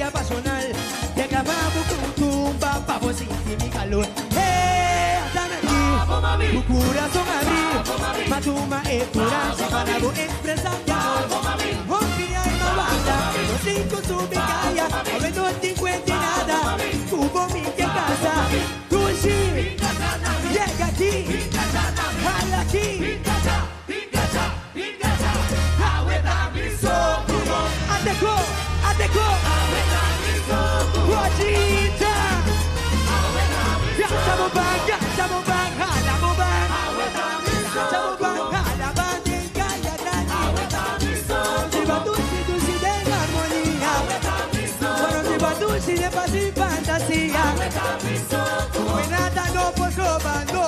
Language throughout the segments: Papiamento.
energia pasional. Te clavabo con tumba pa bo sinti mi calor. Hey, dame aquí, tu corazón abrí, ma tuma e coraje para bo expresar mi amor. Hopi ay mawanda, no cinco subi kaya, awe no te cuente nada, cubo mi que casa, Tushi, llega aquí, jala aquí. Ateko, ateko, Guachita. Gasta mo bang, gasta mo bang, hala mo bang. Gasta mo bang, hala bang, den kaya nani. Si va dulce, dulce de armonía. Bueno, si va dulce de paz y fantasía. Buenata no por robando.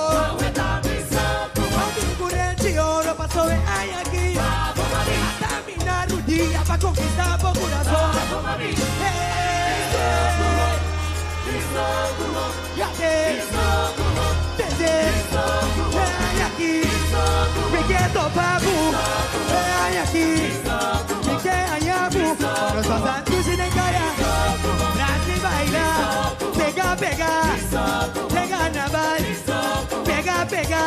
Concurrencia, oro pasó de ay aquí. Hasta mi rodilla pa' conquistar por corazón. Ya te, desde, ay aquí, me quedo papu, ay aquí, me quedo ayabu, nos pasan tu sin cara, Brasil baila, pega, pega, pega naval, pega, pega,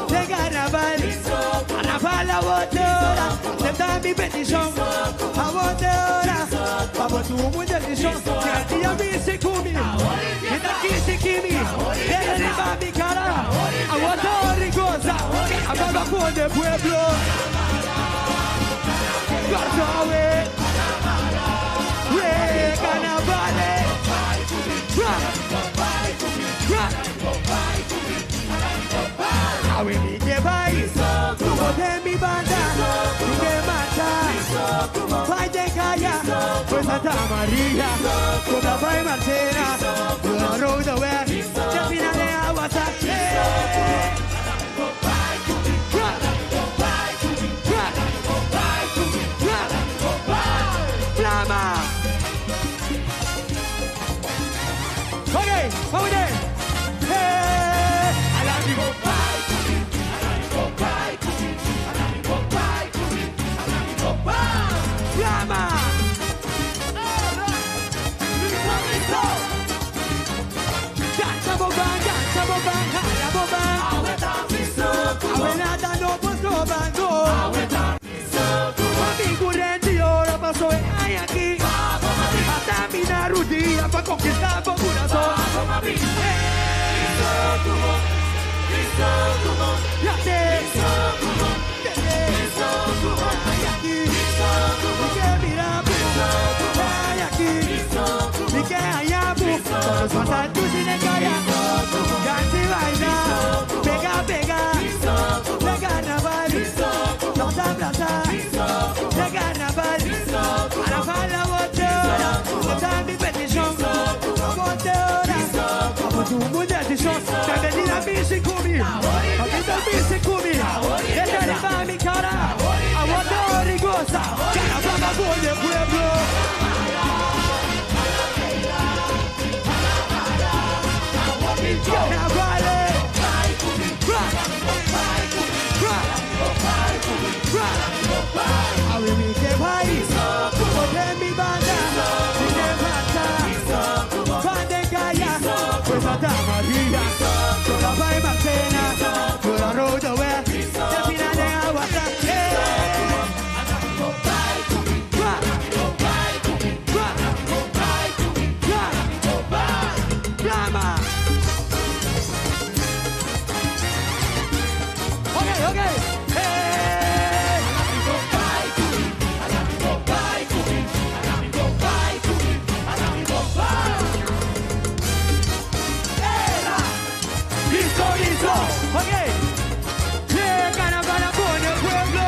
pega naval, carnaval a botora, acepta mi petición, a botora, vamos tu mundo decisión, que a mi se kumi, que aquí se kimi, derriba mi cara, aguanta rigosa, acaba con el pueblo, Garzawe, we carnavale, Awe mi que vai, como de mi banda, mi que mata, vai de calla, pues Santa María, como vai Marcela, la roda we, que al final de agua Flama. Okay, vamos there. Hey, I love you. Flama. Danza boban, danza boban, jala boban. Abuelata no pues robando. Mami currente oro pasó ay aquí. Hasta mi rodilla pa' conquistar por corazón. Ya te, ay aquí, mi que mira, ay aquí, mi que ayabu, todos pasan tu sin calla, danza y baila, pega, pega, de carnaval, nos abraza, de carnaval, carnaval la botella, está mi petición, la botella, como tu mundo decisión, te vendí la bici kumi, a bici kumi, de mi cara, aguanta rigosa, carnaval con el pueblo. Carnavale. Awe mi que vai, como de mi banda, mi que mata, van de calla, pues Santa María, yo la vai Marcena, yo la rodo we, al final de agua. Flama. Okay, okay. Hey. Listo, listo. Okay. Yeah, carnaval con el pueblo.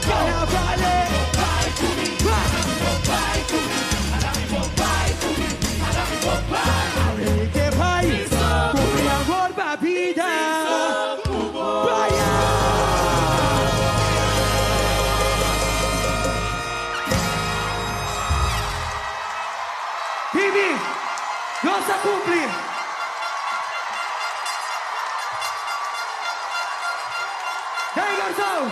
Carnavale. Awe que vai, con mi amor va vida. Vaya. Bibi, nos a cumplir. Dai Garzão.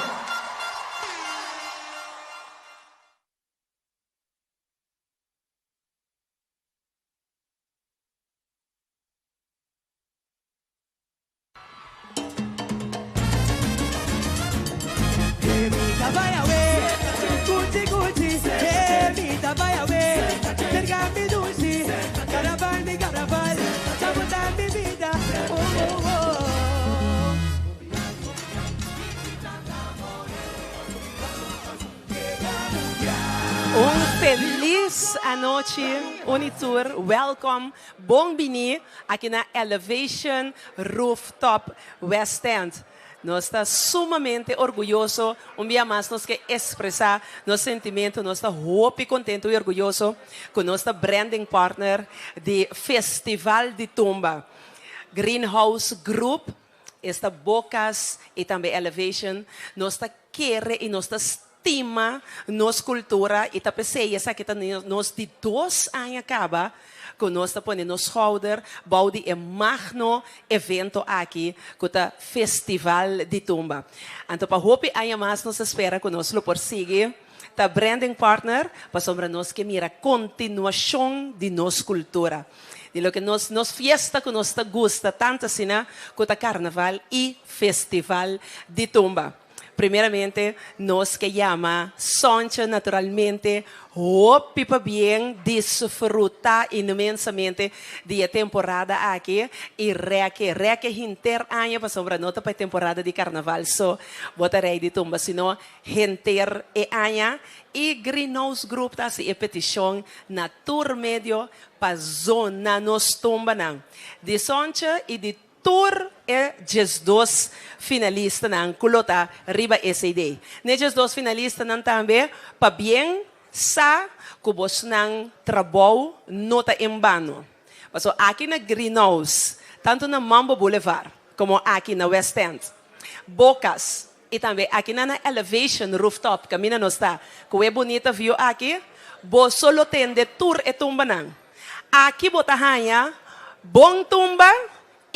Un felis anochi Unitur, welkom, bon bini aki na Elevation Rooftop West End. Nos ta sumamente orguyoso, un bia mas nos ke expresa nos sentimento, nos ta hopi contento y orguyoso cu nos ta branding partner di Festival di Tumba. Greenhouse Group, esta Bocas y tambe Elevation, nos ta kere y nos ta stima nos cultura y ta p'esey esaki ta nos di dos aña caba cu nos ta pone nos schouder bou di e magno evento aki cu ta Festival di Tumba. Anto pa hopi aña mas nos ta spera cu nos lo por sigui ta branding partner pasobra nos ke mira continuacion di nos cultura. Di loke nos nos fiesta cu nos ta gusta tanto asina cu ta Carnaval y Festival di Tumba. Primeramente nos ke yama Sontje naturalmente hopi pabien disfruta inmensamente di e temporada aki y reke reke henter aña pasobra no ta pa e temporada di Carnaval so bo ta rey di tumba sino henter e aña y Greenhouse Group ta haci e peticion na tur medio pa zona nos tumbanan di Sontje y di tur e 12 finalistanan ku lo ta riba e CD. N'e 12 finalistanan tambe pabien sa ku bosnan trabou no ta en bano. Paso aki na Greenhouse, tantu na Mambo Boulevard komo aki na West End, Bocas i tambe aki na na Elevation Rooftop kaminda nos ta ku e bunita view aki, boso lo tende tur e tumbanan. Aki bo ta haña bon tumba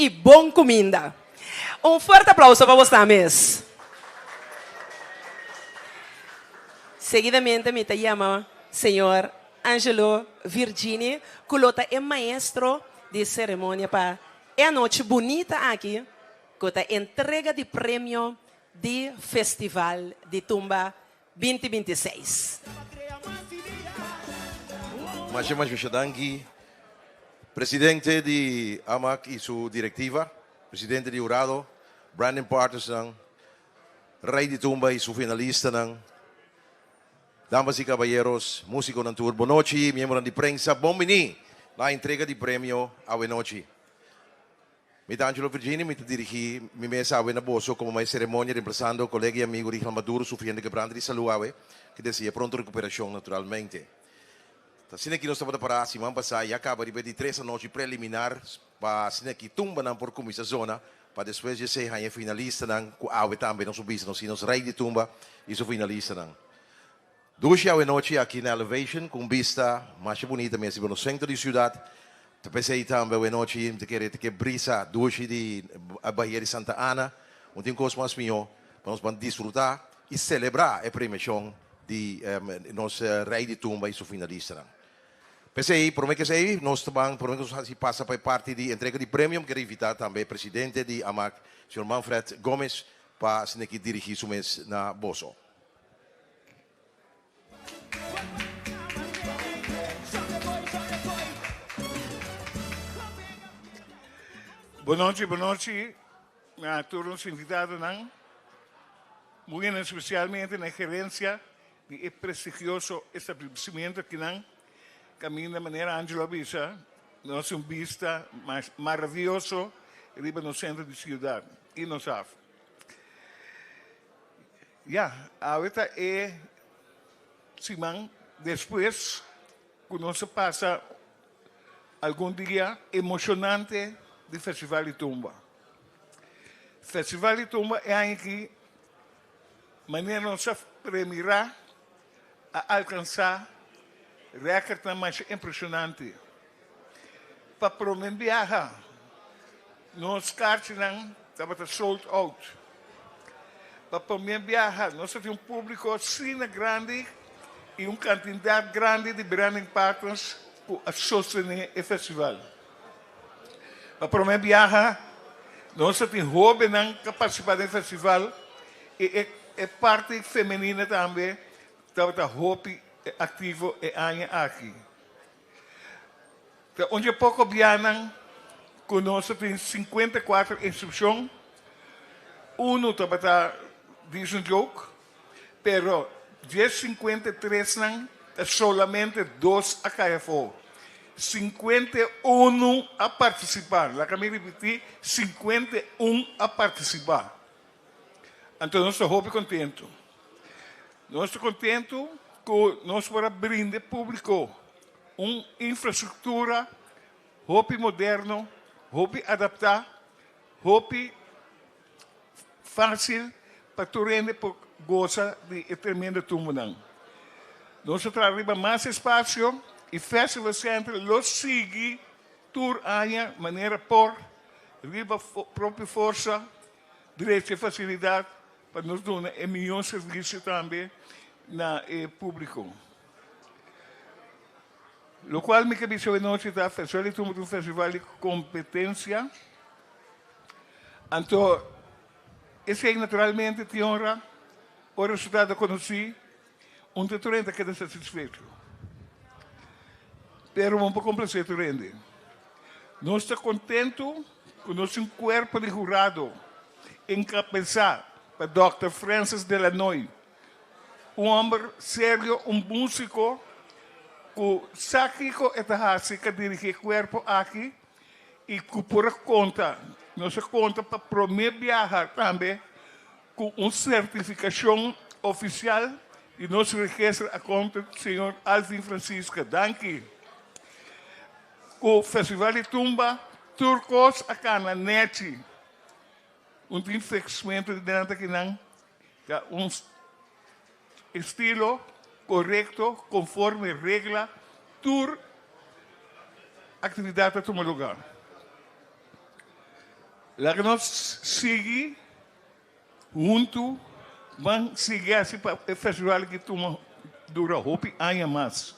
i bon kuminda. Un fuerte aplauso pa bosnan mes. Seguidamente mi ta yama señor Angelo Virgini ku lo ta e maestro di seremonia pa e anochi bunita aki ku ta entrega di premio di Festival di Tumba 2026. Masha masha danki presidente di AMAC y su directiva, presidente di hurado, branding partnersnan, Rey di Tumba y su finalistanan, damas y caballeros, musiconan tur, bon nochi, miembronan di prensa, bon bini na entrega di premio awe nochi. Mi ta Angelo Virgini, mi ta dirigí mi mes awe na boso komo ma e seremonia remplasando kolega i amigu Riglan Maduro sufriendo kebrante di salú awe, ke desea pronto rekuperashon naturalmente. Ta asina ki nos tabata pará siman pasá i a kaba riba e di tres anochi preliminar pa asina ki tumbanan por kuminsá zona pa despues di esei haña e finalistanan ku awe tambe nos por bisa nos tin nos rei di tumba i su finalistanan. Dushi awe nochi aki na Elevation ku un bista masha bunita mes riba nos sentro di siudat. Ta p'esei tambe awe nochi mi ta kere ta ke brisa dushi di Bahia di Santa Ana. Un tin kos mas mihó pa nos ban disfrutá i selebrá e premiashon di nos Rei di Tumba i su finalistanan. P'esei, promé ku esei nos ta ban, promé ku nos hasi pasa pa e parti di entrega di premio, mi kere invitá tambe e presidente di AMAC, señor Manfred Gomez, pa asina ki dirigí su mes na boso. Bonochi, bonochi na tur nos invitadonan, muy en especialmente na e gerencia di e prestigioso establecimiento akinan, caminda manera Angelo a bisa, nos tin un bista maravioso riba nos centro di ciudad y nos haf. Ya, awe ta e siman despues ku nos a pasa algun dia emoshonante di Festival di Tumba. Festival di Tumba e aña aki manera nos a premirá a alkansá rèkòrtnan masha impreshonante. Pa promé biaha nos karchinan tabata sold out. Pa promé biaha nos a tin un públiko asina grandi i un kantidat grandi di branding partners ku a sostené e festival. Pa promé biaha nos a tin hóbennan ku a partisipá den e festival i e. E parti femenino tambe tabata hopi aktivo e aña aki. Ta un dje poko bianan ku nos ta tin 54 inskripshon. Uno tabata djis un joke, pero dje 53 nan ta solamente dos a kai afó. 51 a partisipá. Laga mi ripití, 51 a partisipá. Anto nos ta hopi kontentu. Nos ta kontentu ku nos por a brinda e públiko un infrastruktura hopi moderno, hopi adaptá, hopi fásil pa tur hende por gosa di e tremendo tumbonan. Nos ta traha riba mas espasio i Festival Center lo sigui tur aña manera por riba propio forsa drecha e fasilidat pa nos duna e mihó servisio tambe na e públiko. Lokual mi ke bisa awenochi ta Festival di Tumba ta un festival di kompetensia. Anto esei naturalmente tin ora ora e resultado konosí un ta tur hende ta keda satisfecho. Pero bo no por komplasé tur hende. Nos ta kontentu ku nos tin un kuerpo di hurado enkabesá pa dòkter Francis Delanoy, un hòmber serio, un músiko ku sa kiko e ta hasi ka dirigí e kuerpo aki i ku por a konta, nos a konta pa promé biaha tambe ku un sertifikashon ofisial di nos register accountant señor Alvin Francisca. Danki. Ku Festival di Tumba tur kos a kana nechi. Un tin fexmento di delante akinan ta un estilo korekto konforme regla tur aktividat ta tuma luga. Laga nos sigui huntu ban sigui hasi pa e festival aki tuma dura hopi aña mas.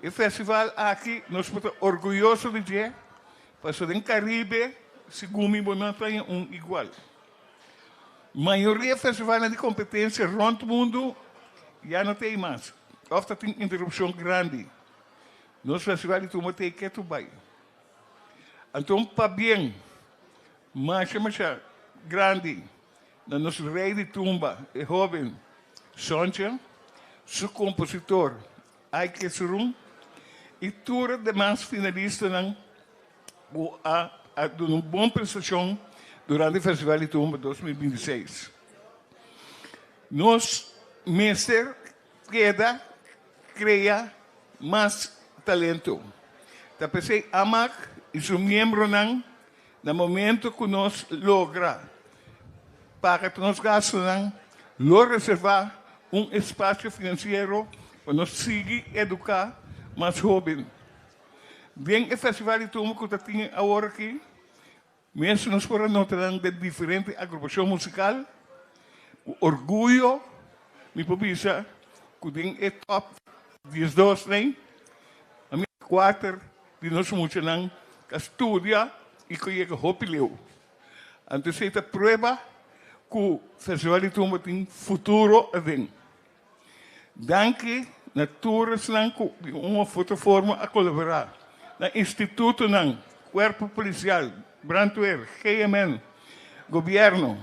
E festival aki nos por ta orguyoso di dje pasobra den Caribe segun mi bo no ta haña un igual. Mayoria festivalnan di kompetensia rònt mundu ya no ta ei mas òf ta tin interupshon grandi. Nos festival di tumba ta ei ketu bai. Anto pabien masha masha grandi na nos rei di tumba e hoben Sontje, su kompositor Ike Surun i tur e demas finalistanan ku a duna un bon prestashon durante Festival di Tumba 2026. Nos mester keda krea mas talento. Ta p'esei AMAC i su miembronan na momento ku nos logra paga tur nos gastunan lo reservá un espasio finansiero pa nos sigui eduká mas hóben. Den e festival di tumba ku ta tin awor aki mes nos por a nota nan den diferente agrupashon musikal. Ku orguyo mi por bisa ku den e top 12 nei a mira kuater di nos muchanan ta studia i ku yega hopi leu. Anto esei ta prueba ku Festival di Tumba tin futuro aden. Danki na tur esnan ku di un of otro forma a kolaborá, na institutonan, kuerpo polisial, brandweer, GMN, gobièrnu.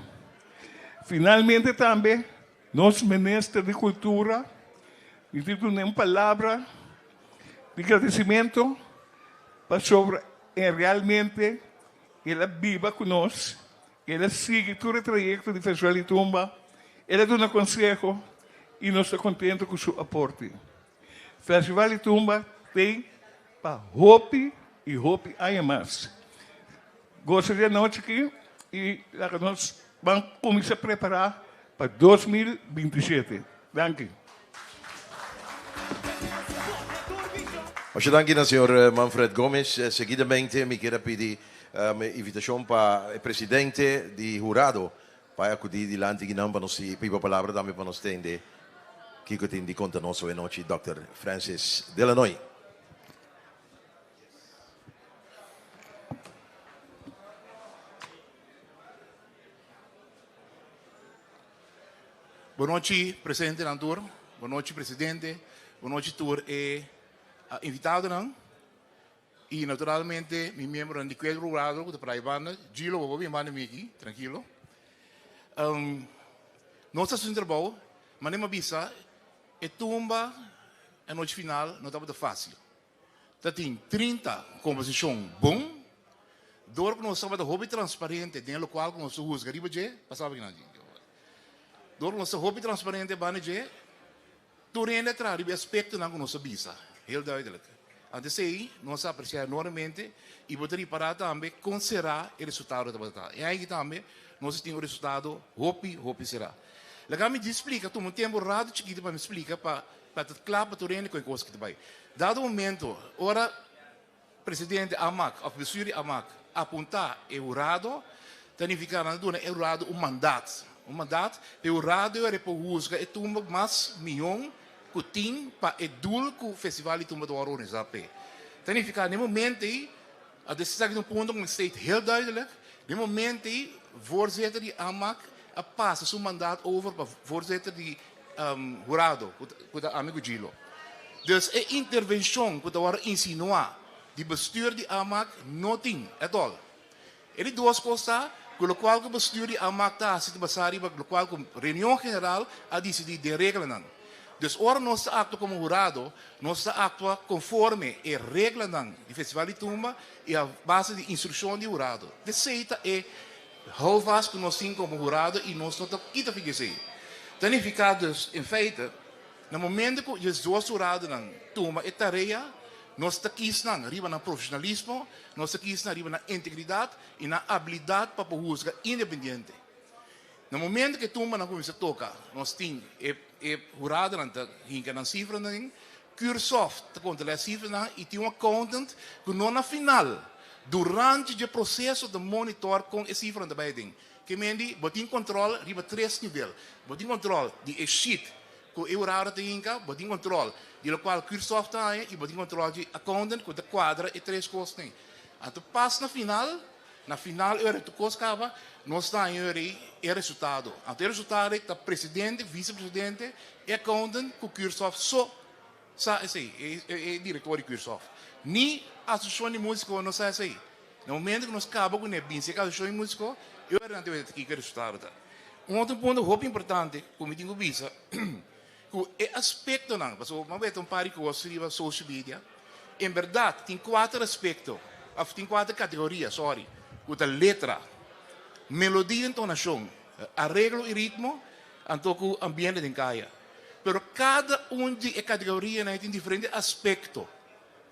Finalmente tambe nos minister di Kultura, mi tin duna un palabra di gradisimentu pasobra e realmente el a biba ku nos. El a sigui tur e trayekto di Festival di Tumba, el a duna konseho i nos ta kontentu ku su aporte. Festival di Tumba t'ei pa hopi i hopi aña mas. Gosa di anochi aki i laga nos ban kuminsá prepará pa 2027. Danki. Masha danki na señor Manfred Gomez. Seguidamente mi kier a pidi invitacion pa e presidente di hurado pa e acudi dilanti kinan pa nos piba palabra tambe pa nos tende kico tin di conta nos awe nochi Dòkter Francis Delanoy. Bon nochi, presentenan tur. Bon nochi, presidente. Bon nochi tur e invitadonan. Y naturalmente mi miembronan di cuerpo jurado cu ta por ahí banda. Gilo, bo por bin banda mi aki, trankilo. Nos ta haci un trabou, manera mi a bisa, e tumba e nochi final no tabata facil. Ta tin 30 composicion bon, door cu nos tabata hopi transparente den locual cu nos ta huzga riba dje, pasa aki nan, door cu nos ta hopi transparente banda dje, tur hende a traha riba e aspectonan cu nos a bisa, heel duidelijk. Anto esey nos a aprecia enormemente y bo ta ripara tambe con cera e resultado tabata ta. E aña aki tambe nos a tin un resultado hopi, hopi cera. Laga mi djis splica, tuma un tempo rato chikito pa mi splica pa Pa ta kla pa tur hende ku e kos ki ta bai. Dado momento ora presidente Amak òf bestuur di Amak apuntá e hurado, ta nifiká nan ta duna e hurado un mandat. Un mandat pa e hurado e por husga e tumba mas mihó ku tin pa e dul ku festival di tumba ta wòrdu organisá p'e. Ta nifiká na e momento ei, a esaki ta un punto ku mi state heel duidelijk, na e momento ei voorzitter di Amak a pasa su mandat over pa voorzitter di Hurado, ku ta ami ku Gilo. Dus e intervenshon ku ta wòrdu insinuá di bestuur di Amak no tin at all. E di dos kos ta ku lokual ku bestuur di Amak ta hasi ta basá riba lokual ku reunion general a disidí den reglanan. Dus ora nos ta aktua komo hurado, nos ta aktua konforme e reglanan di Festival di Tumba i a base di instrukshon di hurado. Esei ta e Houvast ku nos tin komo hurado i nos no ta kita figi esei. Ta nifiká dus, in feite, na momento ku diesdos huradonan tuma e tarea, nos ta kis nan riba nan profeshonalismo, nos ta kis nan riba nan integridat i nan abilidat pa por husga independiente. Na momento ku e tumbanan kuminsá toka, nos tin e e huradonan ta hinka nan sifranan den, Cursoft ta kontrolá e sifranan i tin un accountant ku no na final, durante dje proseso ta monitor kon e sifranan ta bai aden. Ke mendi bo tin kontrol riba tres nivel. Bo tin kontrol di e sheet ku e hurado ta hinka, bo tin kontrol di lokual Cursoft ta haña i bo tin kontrol di accountant ku ta kuadra e tres kosnan. Anto pas na final, na final ora tur kos kaba, nos ta haña ora e resultado. Anto e resultado ei ta presidente, vicepresidente, e accountant ku Cursoft so sa esei, e director di Cursoft. Ni asociacion di musico no sa esei. Na momento ku nos kaba kuné binse e asociacion di musico, e ora nan ta weta kiko e resultado ta. Un otro punto hopi importante ku mi tin ku bisa, ku e aspektonan, pasobra bo a weta un par di kos riba social media, en bèrdat tin kuater aspekto, òf tin kuater kategoria, sòri, ku ta letra, melodia, entonashon, areglo i ritmo, anto ku ambiente den kaya. Pero kada un di e kategorianan ei tin diferente aspekto.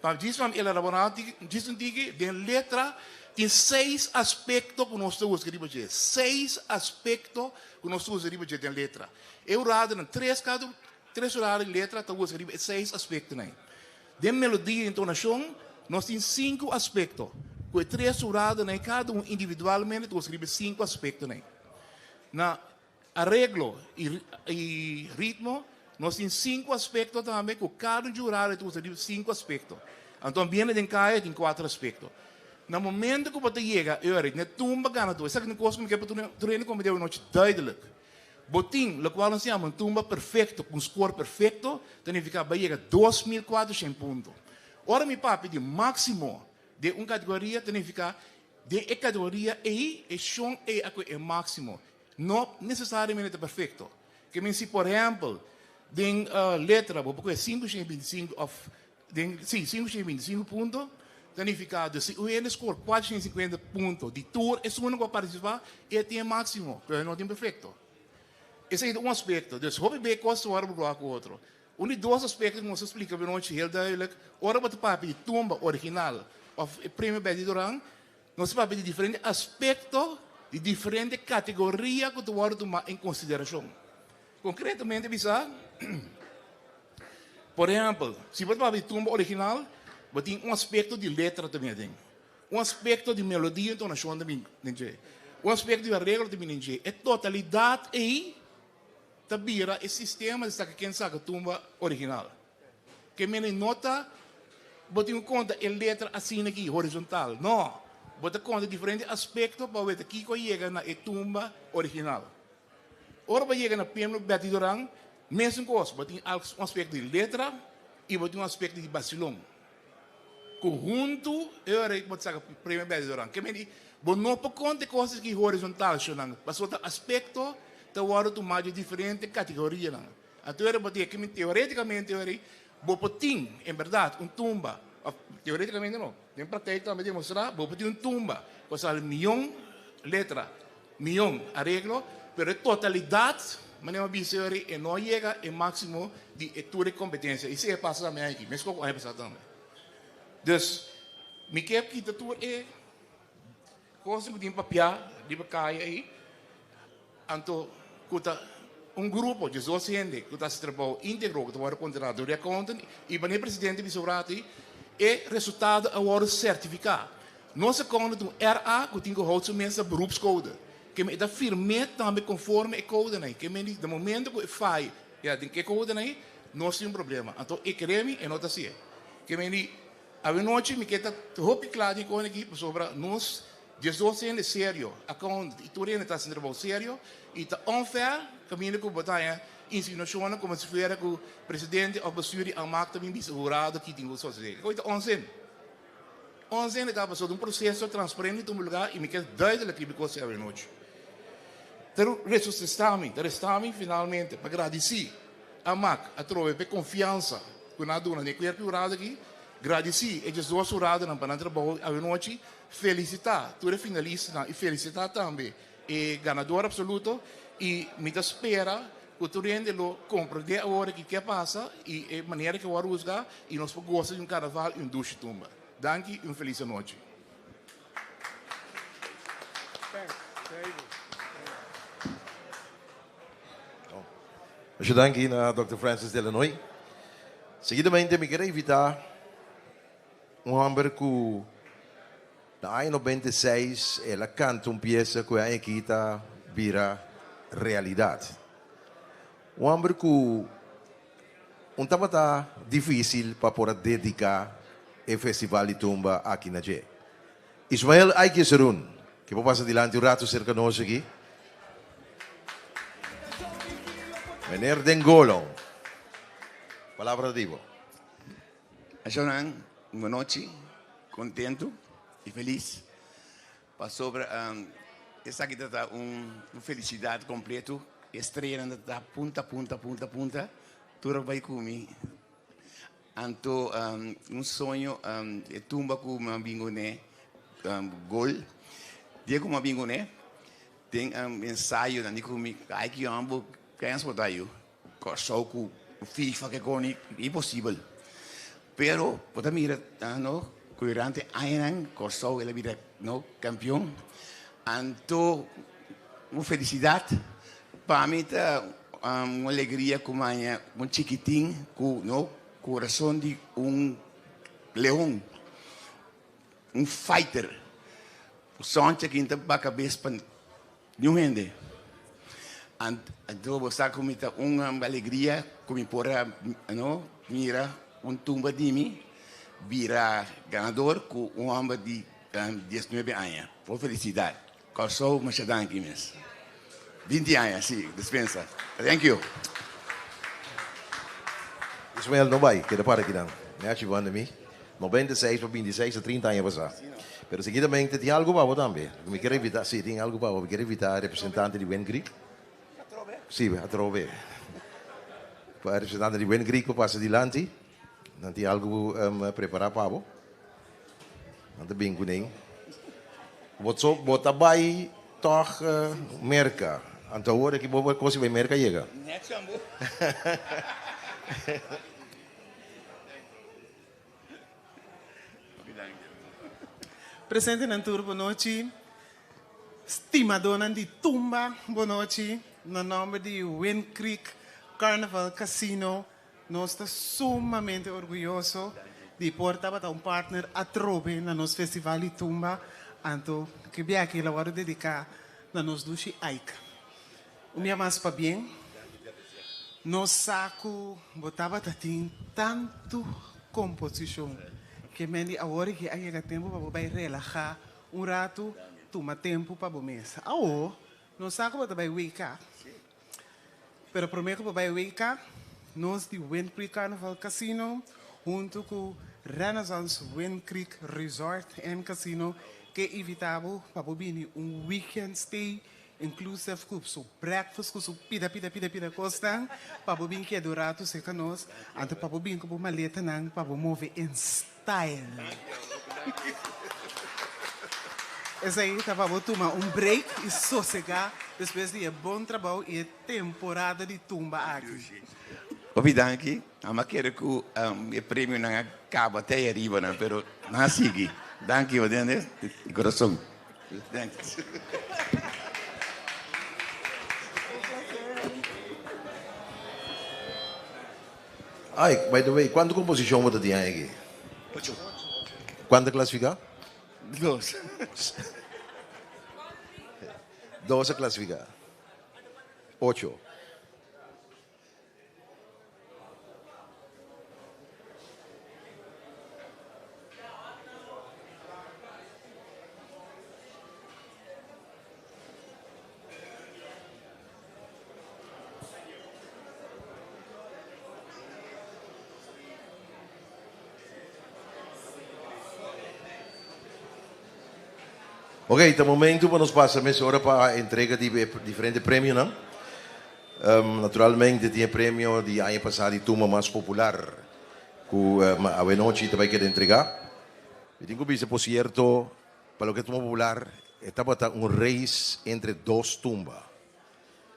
Pa djis pa mi elaborá djis un tiki, den letra tin seis aspekto ku nos ta usa riba dje. Seis aspekto ku nos ta usa riba dje den letra. E huradonan, tres kada tres hurado di letra ta usa riba e seis aspektonan ei. Den melodia i entonashon nos tin sinku aspekto ku e tres huradonan ei kada un individualmente ta usa riba e sinku aspektonan ei. Na Areglo i ritmo, Nos tin sinku aspekto tambe ku kada un jurado ta usa di sinku aspekto. Anto ambiente den kaya tin kuater aspekto. Na momento ku bo ta yega e ora n'e tumba ganadó, esaki ta un kos ku mi ke pa tur hende komprendé awe nochi duidelijk. Bo tin lokual nos yama un tumba perfekto ku un skor perfekto, ta nifiká bo a yega 2400 punto. Ora mi papia di máksimo den un kategoria ta nifiká den e kategoria ei e shon ei a kohe e máksimo. No nesesariamente ta perfecto. Ke men si por ehempel den letra bo por kohe 525 of den si 525 punto ta nifica dus si un hende score 450 punto di tur esunnan ku a participa e tin e maximo pero e no tin perfecto. Esei ta un aspecto. Dus hopi be kos ta wòrdu burlá ku otro. Un di dos aspecto ku nos a splika benochi heel duidelijk ora bo ta papia di tumba original of e premio Betty Duran. Nos ta papia di diferente aspekto, di diferente kategoria ku ta wòrdu tumá en konsiderashon. Konkretamente bisa, por ehèmpel, si bo ta papia di tumba original, bo tin un aspekto di letra ta bini aden, un aspekto di melodia i entonashon ta bini den dje, un aspekto di areglo ta bini den dje. E totalidat ei ta bira e sistema di saka ken saka tumba original. Ke mene no ta bo tin ku konta e letra asina aki, horizontal. No, bo ta konta diferente aspekto pa weta kiko a yega na e tumba original. Ora bo yega na Premio Betty Doran, mesun kos, bo tin un aspekto di letra i bo tin un aspekto di basilon. Ku huntu e ora ei bo ta saka Premio Betty Doran. Ke menti bo no por konta e kos aki horizontal shonnan, pasobra ta aspekto ta wòrdu tumá di diferente kategorianan. Anto ora bo tin ke teoretikamente ora ei bo por tin en bèrdat un tumba, òf teoretikamente no, den praktijk tambe demostrá bo por tin un tumba ku a sali mion letra. Mion areglo, pero e totalidat, manera mi a bisa yori, e no a yega e máksimo di e tur e kompetensia. I si e pasa tambe aki, meskos ku aña pasá tambe. Dus, mi ke kita tur e kos ku tin papiá riba kaya ei, anto ku ta un grupo, diesdos hende ku ta hasi trabou íntegro, ku ta wòrdu kontrata dor di accountant, i manera e presidente bisa un rato ei, e resultado a wòrdu sertifiká. Nos a kònde ta un RA ku tin ku houdt su mes na beroepscode. Ke men e ta firm'é tambe konforme e kodenan ei. Ke men di na momento ku e fai ya den e kodenan ei, nos tin un problema. Anto e kere mi, e no ta hasié. Ke men di, awenochi mi ke ta hopi kla den e kos aki pasobra nos 12 hende serio, accountant i tur hende ta hasi trabou serio i ta unfair kaminda ku bo ta haña insinuashonnan komo si fuera ku presidente òf bestuur di amak ta bin bisa hurado ki tin ku sosodé. E kos ei ta onzin. Ons hende ta pasó den un proseso transparente di tuma lugar i mi ke duidelijk riba e kos awe nochi. Ta resusistá mi, ta restá mi finalmente pa gradisí Amak atrobe pa e konfiansa ku nan a duna den e kuerpo i hurado aki, gradisí e 12 huradonan pa nan trabou awe nochi, felisitá tur e finalistanan i felisitá tambe e ganador absoluto i mi ta spera ku tur hende lo komprendé awor aki ke a pasa i e manera ke wòrdu husgá i nos por gosa di un karnaval i un dushi tumba. Danki i un felis anochi. Masha danki na Dòkter Francis Delanoy. Seguidamente mi kere invitá un hòmber ku Na aña 96 el a canta un pieza cu e aña aki ta bira realidad. Un homber cu un tabata dificil pa por a dedica e festival di tumba aki na dje. Ismael Aiki Serun, ke por pasa dilanti un rato cerca nos aki. Meneer Dengolon, palabra ta di bo. Ashonan, un nochi kontentu i felis pasobra esaki ta ta un felisidat kompletu. E streanan ta ta punta punta punta punta tur a bai ku mi. Anto un soño e tumba ku mi a bin kuné gol dia ku mi a bin kuné den ensayonan di ku mi ai ki yòmber kens por ta yu. Kòrsou ku FIFA ke koni imposibel. Pero bo ta mira no ku durante añanan Kòrsou el a bira no kampion. Anto un felisidat pa mi ta un alegria ku maña un chikitin ku no kurason di un leon, un fighter. Soncha kin ta baka bes pa Niun hende. Anto bo sa ku mi ta un alegria ku mi por a no mira un tumba di mi bira ganador ku un hòmber di 19 aña. Por felisidat. Kòrsou masha danki mes. 20 aña si, dispensa. Thank you. Ismael no bai, keda para kinan. Mi haci banda mi. 96 pa 26 ta 30 aña pasá. Pero seguidamente tin algu pa bo tambe. Mi kier invitá, sí, tin algu pa bo. Mi kier invitá representante di Wind Creek. Sí, atrobe. Pa representante di Wind Creek pa pasa dilanti. Nan tin algu prepará pa bo. Nan ta bin kuné. Bo so, bo ta bai tòg Merka. Anto awor aki bo por kosi bai Merka yega. Presentenan tur bonochi. Stimadónan di tumba bonochi. Na nòmber di Wind Creek Carnival Casino nos ta sumamente orguyoso di por tabata un partner atrobe na nos festival di tumba. Anto ke biaha lo wòrdu dediká na nos dushi Ike. Un bia mas pabien. Nos sa ku bo tabata tin tantu komposishon ke men di awor aki a yega tempu pa bo bai relahá un ratu, tuma tempu pa bo mes. Awo, nos sa ku bo ta bai weka. Pero promé ku bo bai WK, nos di Wind Creek Carnival Casino huntu ku Renaissance Wind Creek Resort and Casino ke invitá bo pa bo bini un weekend stay inclusive ku su breakfast ku su pida pida pida pida kosnan pa bo bin keda un ratu serka nos anto pa bo bin ku bo maletanan pa bo move in style. Esei ta pa bo tuma un break i sosegá despues di e bon trabou i e temporada di tumba aki. Hopi danki. Nan a kere ku e premionan a kaba te ei ariba nan, pero nan a sigui. Danki bo tende di kurason. Thanks. Ay, by the way, kuantu komposishon bo ta tin aña aki? Ocho. Kuantu a klasifiká? Dos. Dos a klasifiká. Ocho. Ok, ta momento pa nos pasa mesora pa entrega di e diferente premionan. Naturalmente tin e premio di aña pasá di tumba mas popular ku awenochi ta bai keda entregá. Mi tin ku bisa por sierto Pa loke tumba popular, e tabata un reis entre dos tumba.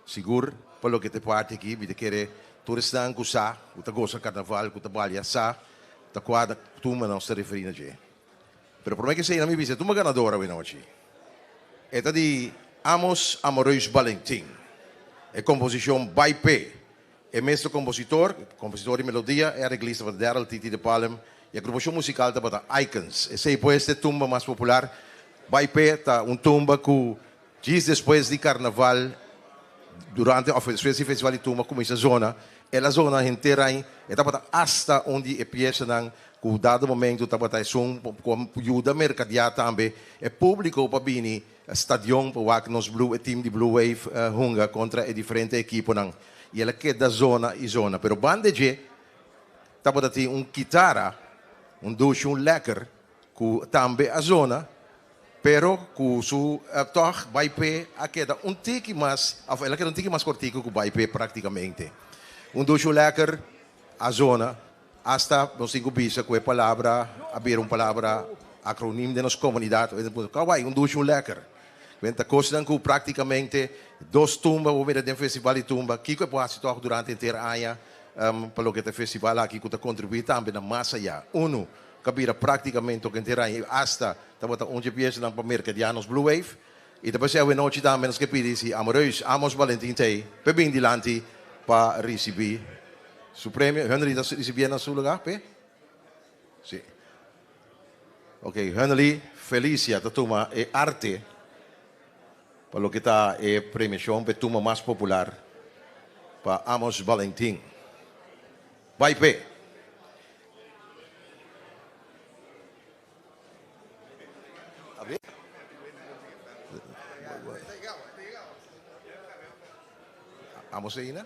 Sigur, pa loke ta e parti aki, mi ta kere tur esnan ku sa, ku ta gosa karnaval, ku ta balia sa, ta kua tumba nos ta referí na dje. Pero promé ke esei, nan mi bisa e tumba ganador awenochi. E ta di Amos Amoreus Balentin. E komposishon Bai P'e. E mes ta kompositor, kompositor di melodia, e areglista tabata Daryl Titi de Palm i agrupashon musikal tabata Icons. Esei pues ta e tumba mas popular. Bai P'e ta un tumba ku djis despues di karnaval, durante òf despues di festival di tumba kuminsá zona. El a zona henter aña. E tabata asta un di e piesanan ku dado momento tabata esun ku a yuda merkadiá tambe e públiko pa bini stadion pa wak nos Blue, e team di Blue Wave hunga kontra e diferente ekiponan. I el a keda zona i zona. Pero banda dje tabata tin un kitara, un dushi, un lekker, ku tambe a zona, pero ku su tòg bai p'e a keda un tiki mas, òf el a keda un tiki mas kortiku ku bai p'e praktikamente. Un dushi, un lekker a zona, hasta nos tin ku bisa ku e palabra a bira un palabra akronim den nos komunidat. Kawai, un dushi, un lekker. Wen ta kosnan ku praktikamente dos tumba bo mira den festival di tumba, kiko e por hasi tòg durante henter aña pa loke ta e festival aki ku ta kontribuí tambe na mas ayá. Unu ku a bira praktikamente tok henter aña i asta tabata un dje piesanan pa merkadiá nos Blue Wave. I ta pas'é awenochi tambe nos ke pidi si Amoreus Amos Valentin t'ei p'e bin dilanti pa risibí su premio. Henry ta risibié na su lugá p'e? Sí. Ok, Henry Felicia ta tuma e arte pa loke ta e premiacion p'e tuma mas popular pa Amos Valentin. Bai p'e! Amos ei na?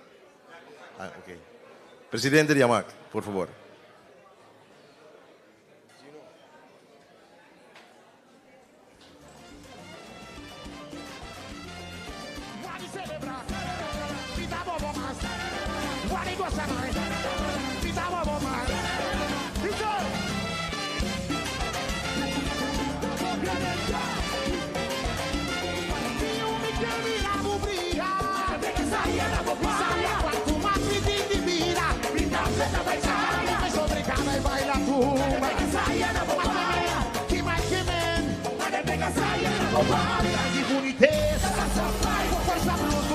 Ah, ok. Presidente di AMAC, por favor.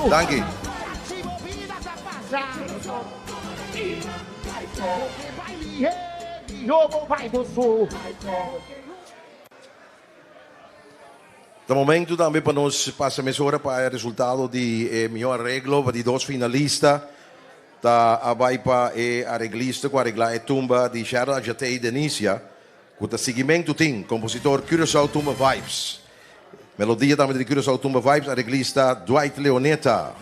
Danki. Ta momento tambe pa nos pasa mesora pa e resultado di e mihó areglo pa di dos finalista. Ta a bai pa e areglista ku areglá e tumba di Sharon Adjatey Denisia ku ta siguimentu tin kompositor Curaçao Tumba Vibes. Melodia tambe di Curaçao Tumba Vibes, areglista Dwight Leoneta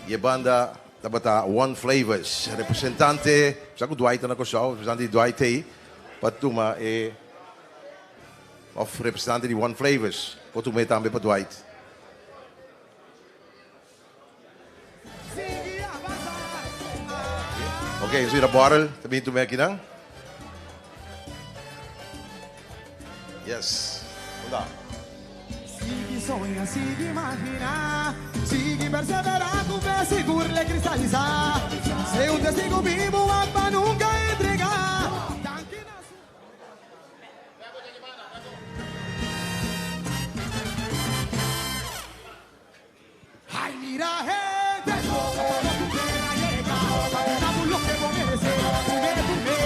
i e banda. Tabata One Flavors. Representante, sa ku Dwight ta na Kòrsou, representante di Dwight t'ei pa tuma e, òf representante di One Flavors por tuma e tambe pa Dwight. Ok, nos mira bòrel ta bini tuma e akinan. Yes, unda? Sigui soña, sigui imaginá, sigui perseverá ku fe sigur l'e kristalisá. Sé un testigu bibu wak pa nunka entregá. Danki na su. Ay mira hende loco pa bo ku pena yega pa duna bo loke bo merece Prome prome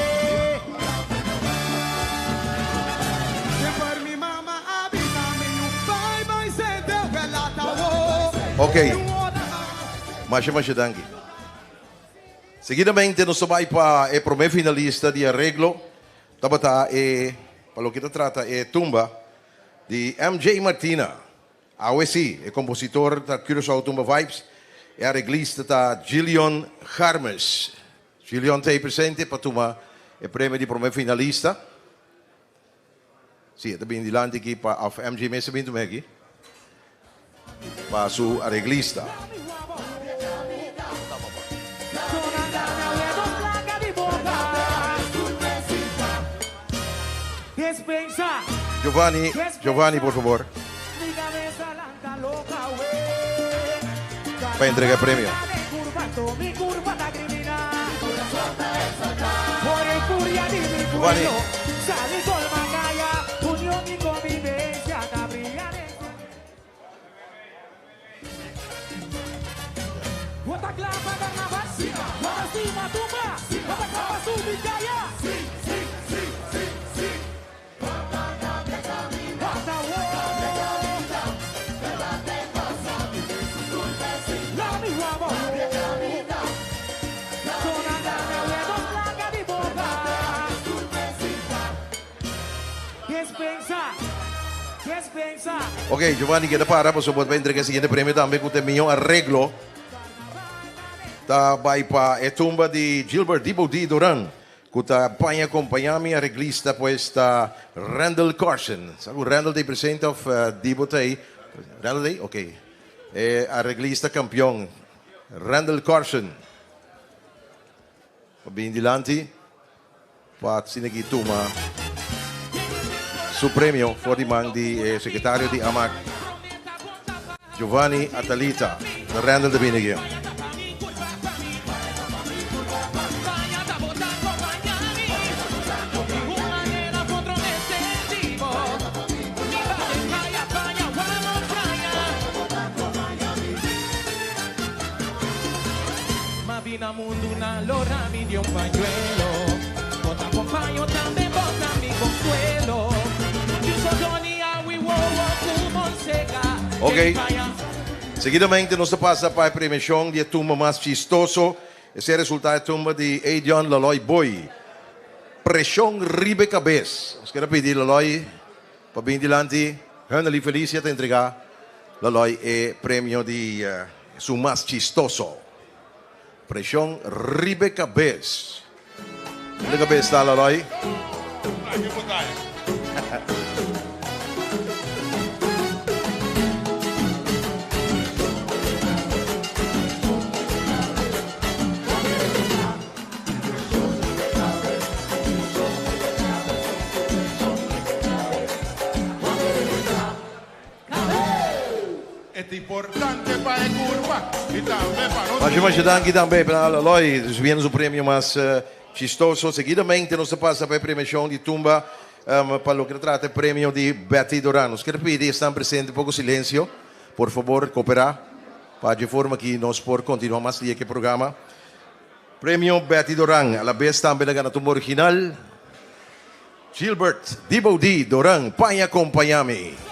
Semper mi mama a bisa mi yu bai bai sente wela ta wo Ok. Masha masha danki. Seguidamente nos ta bai pa e prome finalista di areglo. Tabata e, pa loke ta trata e tumba di MJ Martina. Awe sí, e kompositor ta Curaçao Tumba Vibes, e areglista ta Gillion Garmes. Gillion ta ei presente pa tuma e premio di promé finalista. Sí, e ta bini dilanti aki pa, òf MJ mes ta bini tuma aki pa su areglista. Giovanni, Giovanni por favor. Pa entrega e premio. Giovanni. Ok, Giovanni keda para pasobra bo ta bai entrega e siguiente premio tambe ku ta e miho areglo. Ta bai pa e tumba di Gilbert Dibo D. Duran ku ta paña kompañá mi areglista pues ta Randall Carson. Sa ku Randall ta ei presente òf Dibo ta ei? Randall ta ei? Ok. E areglista kampion Randall Carson pa bini dilanti. Pa asina ki tuma su premio for di man di e sekretario di Amak, Giovanni Atalita. Na Randall ta bini aki. Ok, seguidamente nos ta pasa pa e premiacion di e tumba mas chistoso. Esei a resulta e tumba di Edion Laloy Boy, Presion riba e cabes. Nos kier a pidi Laloy pa bini dilanti. Hunnerly Felicia ta entrega Laloy e premio di su mas chistoso. Preshon riba e kabes. Riba e kabes ta Laloy. E ta importante pa e curpa y tambe pa nos Masha masha danki tambe pa Aloy recibiendo su premio mas chistoso. Seguidamente nos ta pasa pa e premiacion di tumba pa loke ta trata e premio di Betty Doran. Nos kier pidi esnan presente poco silencio, por favor coopera pa dje forma aki nos por continua mas dia cu e programa. Premio Betty Doran a la bes tambe na gana tumba original. Gilbert Dibo di Doran Paña Compañami.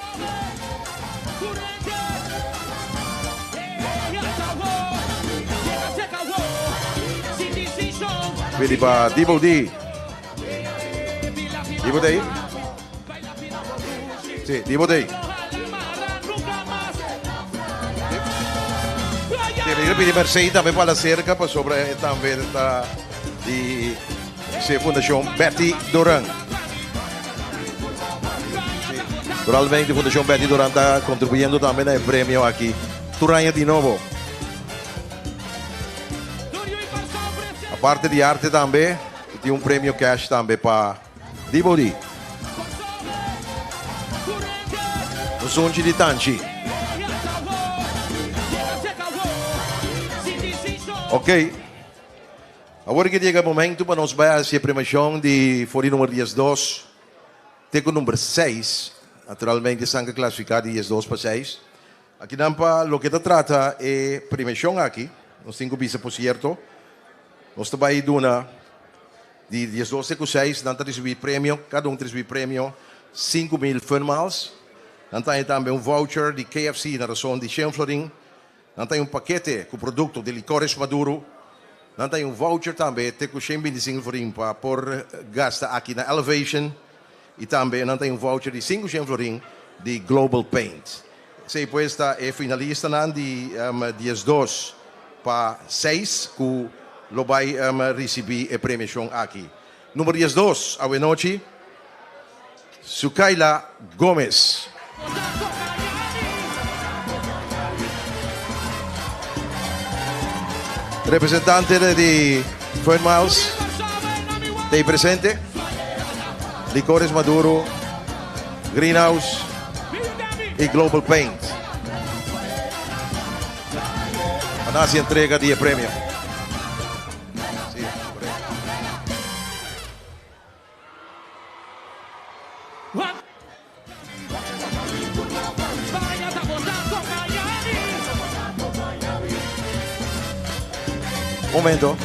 Pidi pa Dibo di. Dibo ta ei? Si, Dibo ta ei. Si, Mi quiero pedir Mercedes también para la cerca, para sobre también está di se Fundación Betty Duran. Naturalmente, Fundación Betty Duran está contribuyendo también al premio aquí. Turaña de nuevo. Aparte de arte también, tiene un premio cash también para Dibori. Un sonchi di tanchi. Ok. Awor ku yega e momento pa nos bai hasi e premiashon di for di number 12 te ku number 6. Naturalmente esnan ku klasifiká di 12 pa 6. Akinan pa loke ta trata e premiashon aki, nos tin ku bisa por sierto, nos ta bai duna di 12 te ku 6, nan ta risibí premio, kada un ta risibí premio 5000 Fun Miles. Nan ta haña tambe un voucher di KFC na rason di shen florin. Nan ta un pakete ku produkto di Licores Maduro. Nan ta un voucher tambe te ku 125 florin pa por gasta aki na Elevation. I tambe nan ta un voucher di 500 florin di Global Paint. Esei pues ta e finalistanan di 12 pa 6 ku lo bai risibí e premiashon aki. Number 12 awe nochi, Sukaila Gomez. Representante di Fun Miles ta presente. Licores Maduro, Greenhouse y Global Paint. Pa hasi entrega di e premio. Si, korekto. Momento.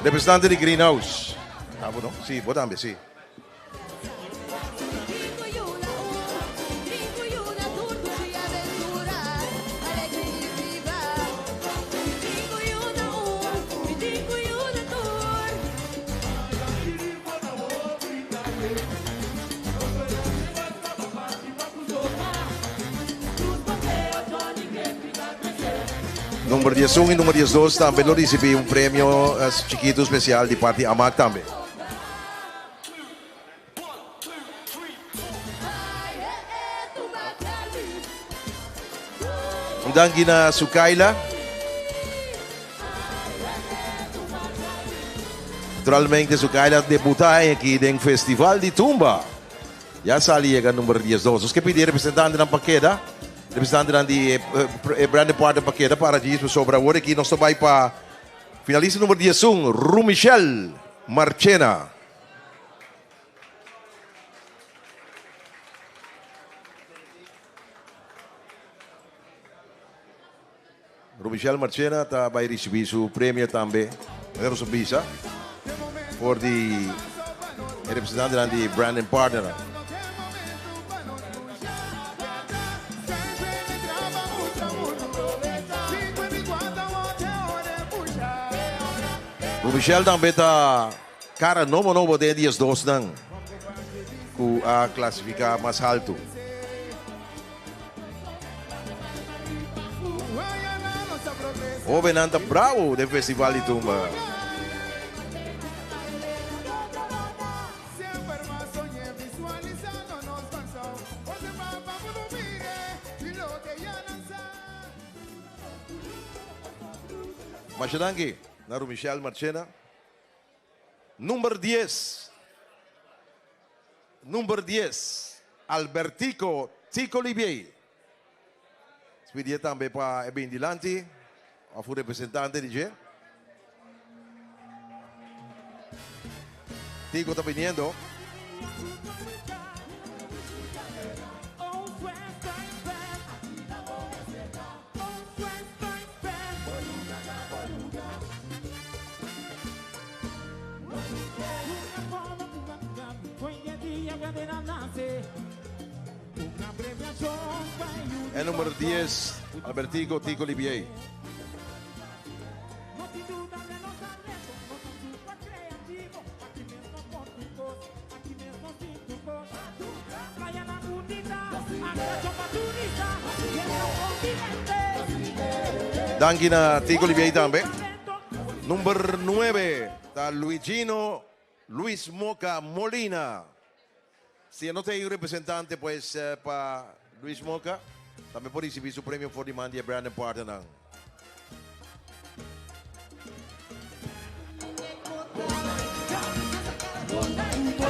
Representante di Greenhouse. Ah, bueno. Sí, bo tambe, sí. Number 11 i number 12 tambe lo risibí un premio chikitu spesial di parti Amak tambe. Un danki na Sukaila. Naturalmente Sukaila debuta aki den Festival di Tumba. Ya sali yega number 12. Nos ke pidi representantenan pa keda. Representantenan di e Branded Partner pa keda para djis pasobra awor aki nos ta bai pa finalista number 11, Rumichel Marchena. Rumichel Marchena ta bai risibí su premio tambe, manera nos a bisa, for di e representantenan di Branding Partner. Rumichel tambe ta kara nobo nobo den e diesdosnan ku a klasifiká mas haltu. Hobennan ta bravo den Festival di Tumba. Masha danki na Rumichel Marchena. Number 10. Number 10, Albertico Tico Libiey. Spidié tambe pa e bin dilanti of un representante di dje. Tico ta biniendo. E numero 10, Albertico Tico Libiey. Danki na Tico Olivier tambe. Number 9 ta Luigino Luis Moca Molina. Si e no ta e representante pues pa Luis Moca, tambe por ricibi su premio for di man di e Brandon Partnernan.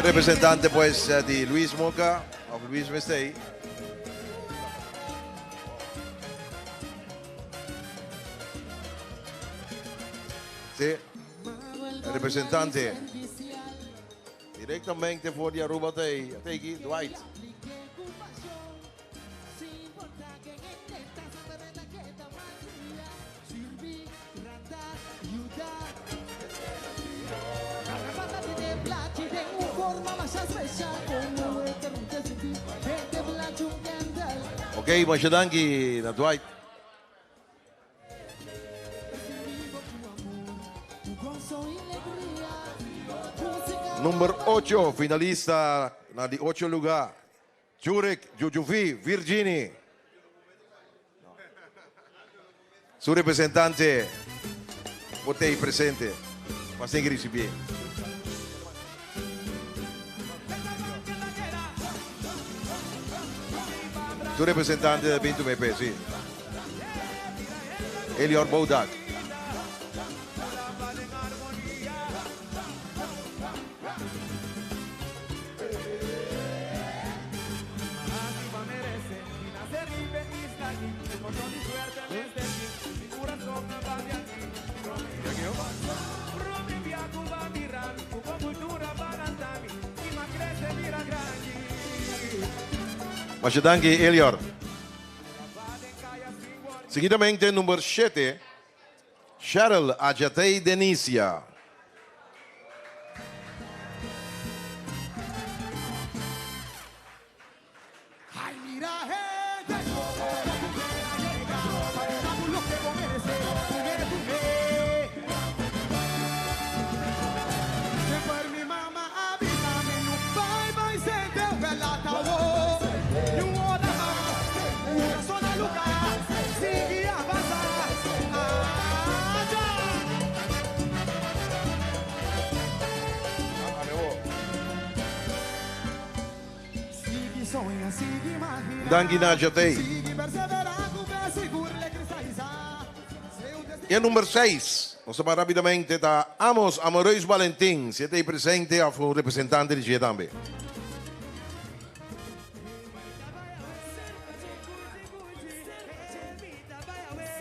Representante pues di Luis Moca of Luis Mestey. Sí. Representante directamente for di Aruba ta ei. Ta aki Dwight. Ok, masha danki na Dwight. Number ocho, finalista na di ocho lugar, Jurek Jujuvi Virgini. Su representante por ta presente pa sigui ricibié. Su representante ta bin tuma e pe, si. Elior Boudak. Masha danki, Elior. Seguidamente, number 7, Cheryl Ajatey Denisia. Danki na Jatey. E number 6, nos ta rapidamente, ta Amos Amoreus Valentin. Si e ta ei presente of un representante di dje tambe.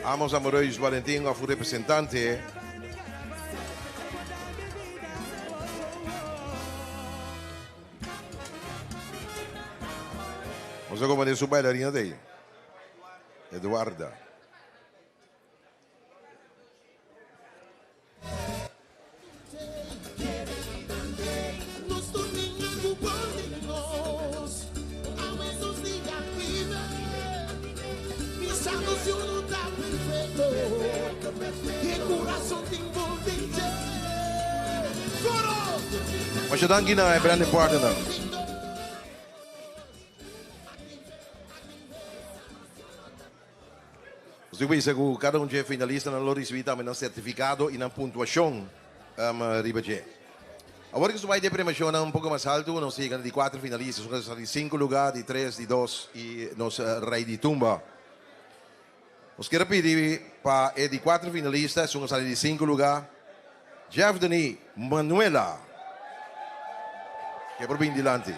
Amos Amoreus Valentin of un representante. Nos a komand'é su bailarina ta ei, Eduarda. Masha danki na e branding partnernan. Nos tin ku bisa ku kada un dje finalistanan lo risibí tambe nan sertifikado i nan puntuashon riba dje. Awor ku su bai den premiashonnan un poko mas haltu, nos yega na di kuater finalista, su sa di sinku lugá, di tres, di dos i nos rei di tumba. Nos kier a pidi pa e di kuater finalista, esun a sali di sinku lugá, Jefdeny Manuela, ke por bin dilanti.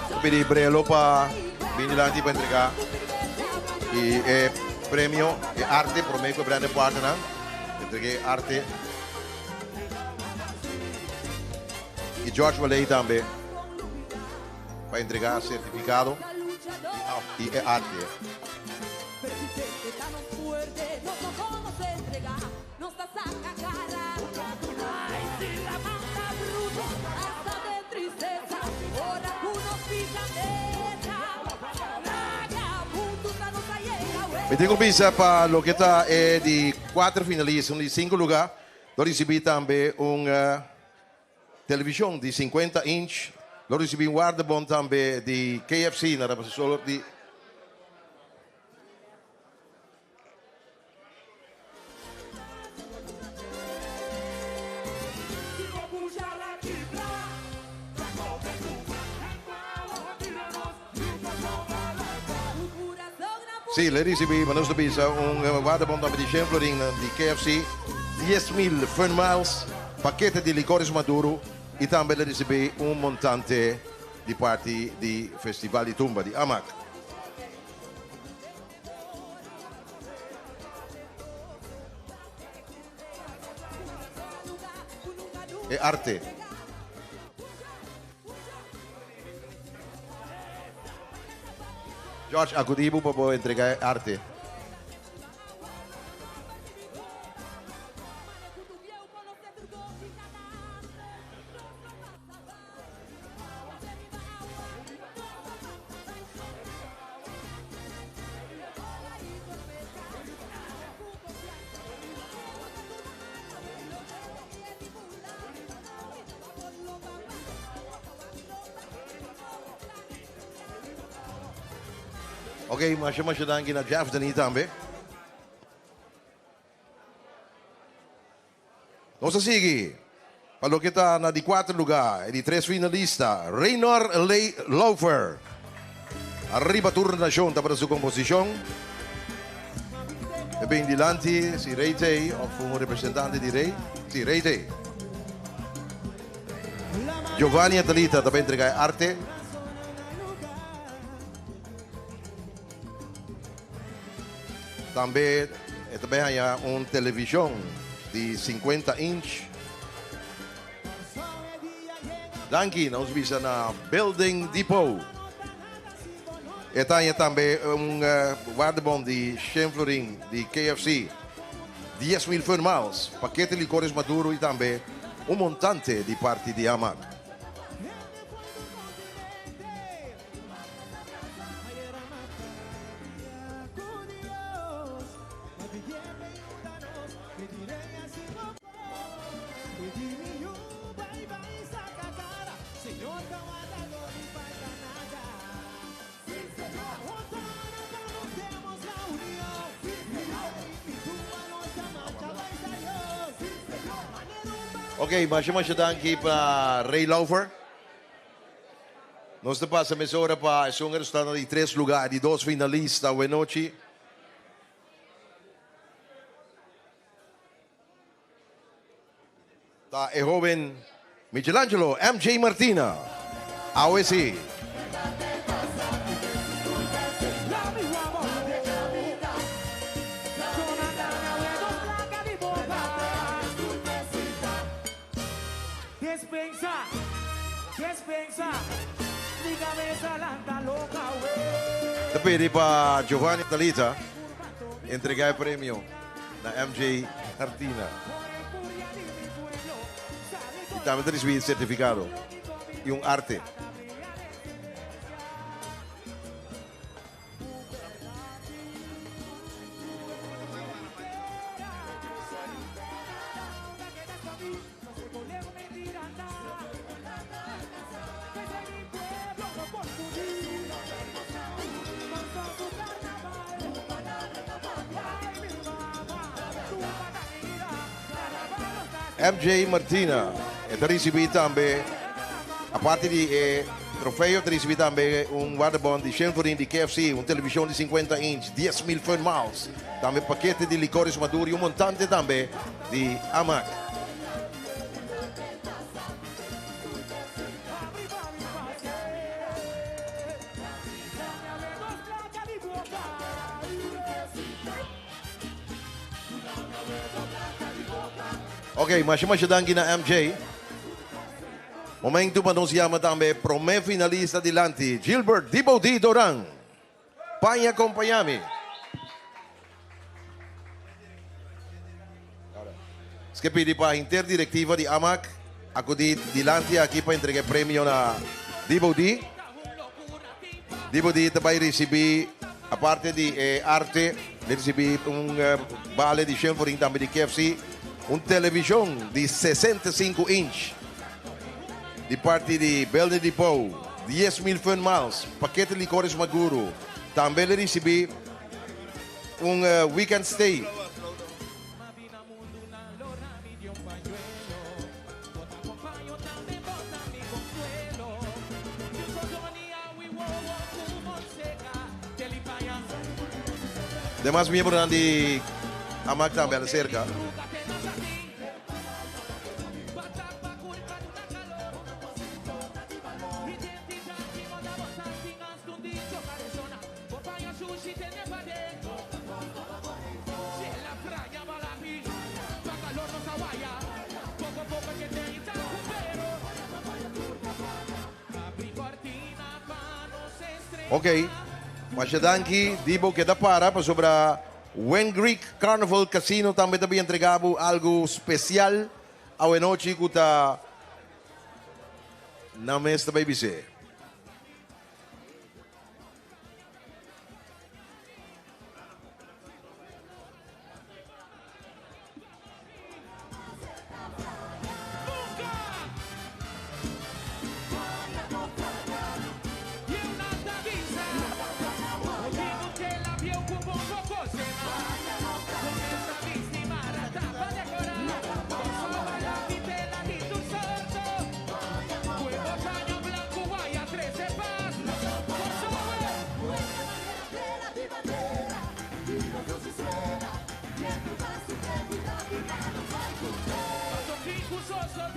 Ta pidi Brelo pa bin dilanti pa entrega y e premio e arte prome cu e Brandon Partnernan entrega e arte y George Waley tambe pa entrega certificado y e arte. Mi tin ku bisa pa loke ta e di kuater finalista, un di sinku luga, lo risibí tambe un televishon di sinkuenta inch. Lo risibí un waardebon tambe di KFC na representashon di. Sí, le ricibi, ma nos ta bisa un waardebon tambe di Shen Florin di KFC, 10,000 Fun Miles, pakete di licores Maduro y tambe le ricibi un montante di parti di Festival di Tumba di Amak. E arte. George, acudi bo pa bo entrega e arte. Ok, masha masha danki na Jeff Denis tambe. Nos a sigui pa loke ta na di kuater lugá, e di tres finalista, Raynor Ley Laufer. Ariba tur nashon tabata su komposishon. E bin dilanti si Rey t'ei òf un representante di Rey. Si, Rey t'ei. Giovanni Atalita ta bai entregá e arte. Tambe e ta bai haña un televishon di 50 inch. Danki, nos bisa na Building Depot. E ta haña tambe un waardebon di shen florin di KFC, 10,000 Fun Miles, pakete licores Maduro y tambe un montante di parti di Amak. Ok, masha masha danki pa Ray Laufer. Nos ta pasa mesora pa esun e resultado di tres lugar di dos finalista awenochi. Ta e hoben Michelangelo MJ Martina, awe si. Ta pidi pa Giovanni Talita entrega e premio na MJ Martina. Y tambe ta ricibi certificado y un arte. MJ Martina e ta ricibi tambe aparte di e trofeo ta ricibi tambe un waardebon di shen florin di KFC, un television di 50 inch, 10,000 fun miles, tambe pakete di licores Maduro y un montante tambe di Amak. Ok, masha masha danki na MJ. Momento pa nos yama tambe prome finalista dilanti, Gilbert Dibo D. Doran. Paña acompañami. Es ke pidi pa inter directiva di Amak acudi dilanti aki pa entrega e premio na Dibo D. Dibo D ta bay ricibi, aparte di e arte, di ricibi un bale di shen florin tambe di KFC, un television di 65 inch. Di parti di Building Depot, 10,000 fun miles, pakete licores Maguro. Tambe el a ricibi un weekend stay. Demas miembronan di Amak tambe a cerca. Ok, masha danki di bo keda para pasobra Wen Greek Carnival Casino tambe ta bin entrega bo algo special awenochi cu ta nan mes ta bay bis'é.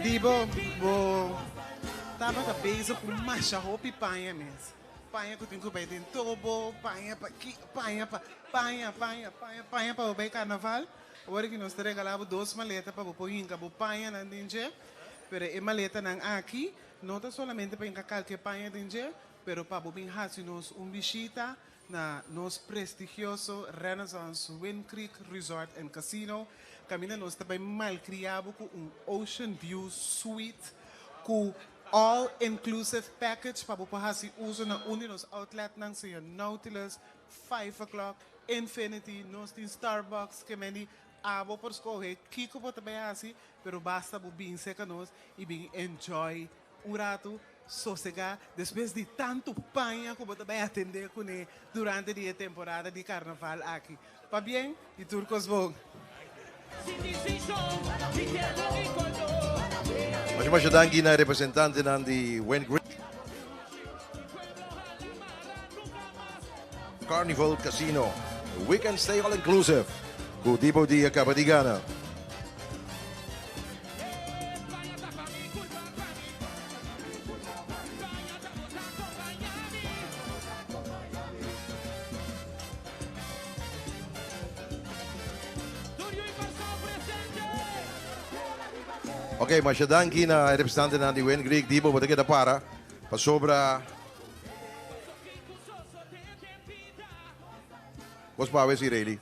Dibo, bo tabata bezig ku masha hopi paña mes. Paña ku tin ku bai den tobo, paña pa ki, paña pa, paña, paña, paña, paña pa bo bai karnaval. Awor aki nos ta regalá bo dos maleta pa bo por hinka bo pañanan den dje. Pero e maletanan aki no ta solamente pa hinka kalke paña den dje, pero pa bo bin hasi nos un bishita na nos prestigioso Renaissance Wind Creek Resort and Casino, kaminda nos ta bai malkriá bo ku un Ocean View Suite ku all inclusive package pa bo por hasi uso na un di nos outletnan, sea Nautilus, Five O'Clock, Infinity, nos tin Starbucks, ke men di abo por skohe kiko bo ta bai hasi, pero basta bo bin serka nos i bin enjoy un ratu sosegá despues di tantu paña ku bo ta bai atendé kuné durante di e temporada di karnaval aki. Pabien i tur kos bon! Masha masha danki na e representantenan di Wind Creek Carnival Casino. Weekend stay all inclusive ku Dibo Dia kaba di gana. Ok, masha danki na e representantenan di Wind Greek. Dibo, bo ta keda para pasobra Bos pawe si Rayleigh.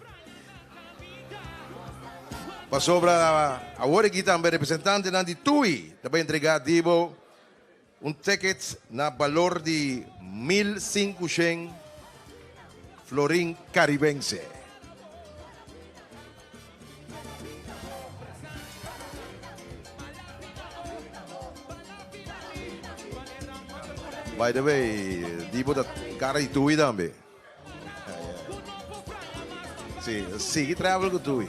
Pasobra awor aki tambe representantenan di TUI ta bay entrega Dibo un ticket na balor di 1500 florin caribense. By the way, Dibo ta cara di TUI tambe. Si, sigui travel ku Tui.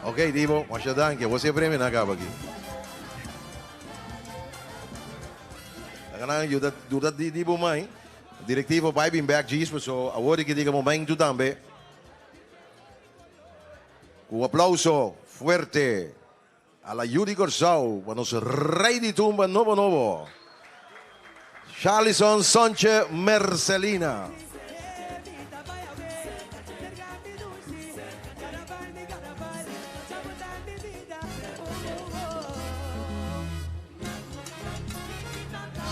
Ok, Dibo, masha danki. Awor si e premio na kaba aki. Laga nan yuda duda di Dibo mai. Direktivo bai bin bek djis paso awor di ki diga momento tambe. Ku aplauso fuerte a la yu di Kòrsou pa nos rei di tumba nobo nobo, Charlison Sontje Mercelina.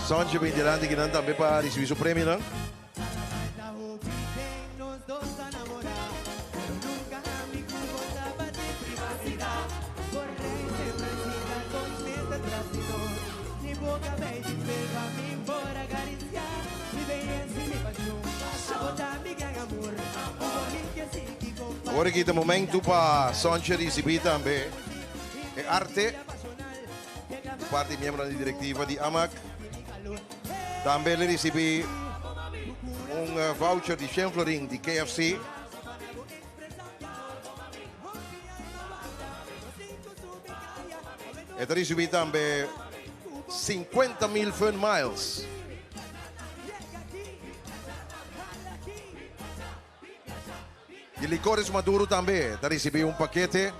Sontje bin dilanti kinan tambe pa risibi su premionan. Awor aki ta momento pa Sonche ricibi tambe e arte di parti miembronan di directiva di AMAC. Tambe le ricibi un voucher di 100 florin di KFC. E ta ricibi tambe 50 mil fun miles. Di Licores Maduro tambe ta ricibi un pakete.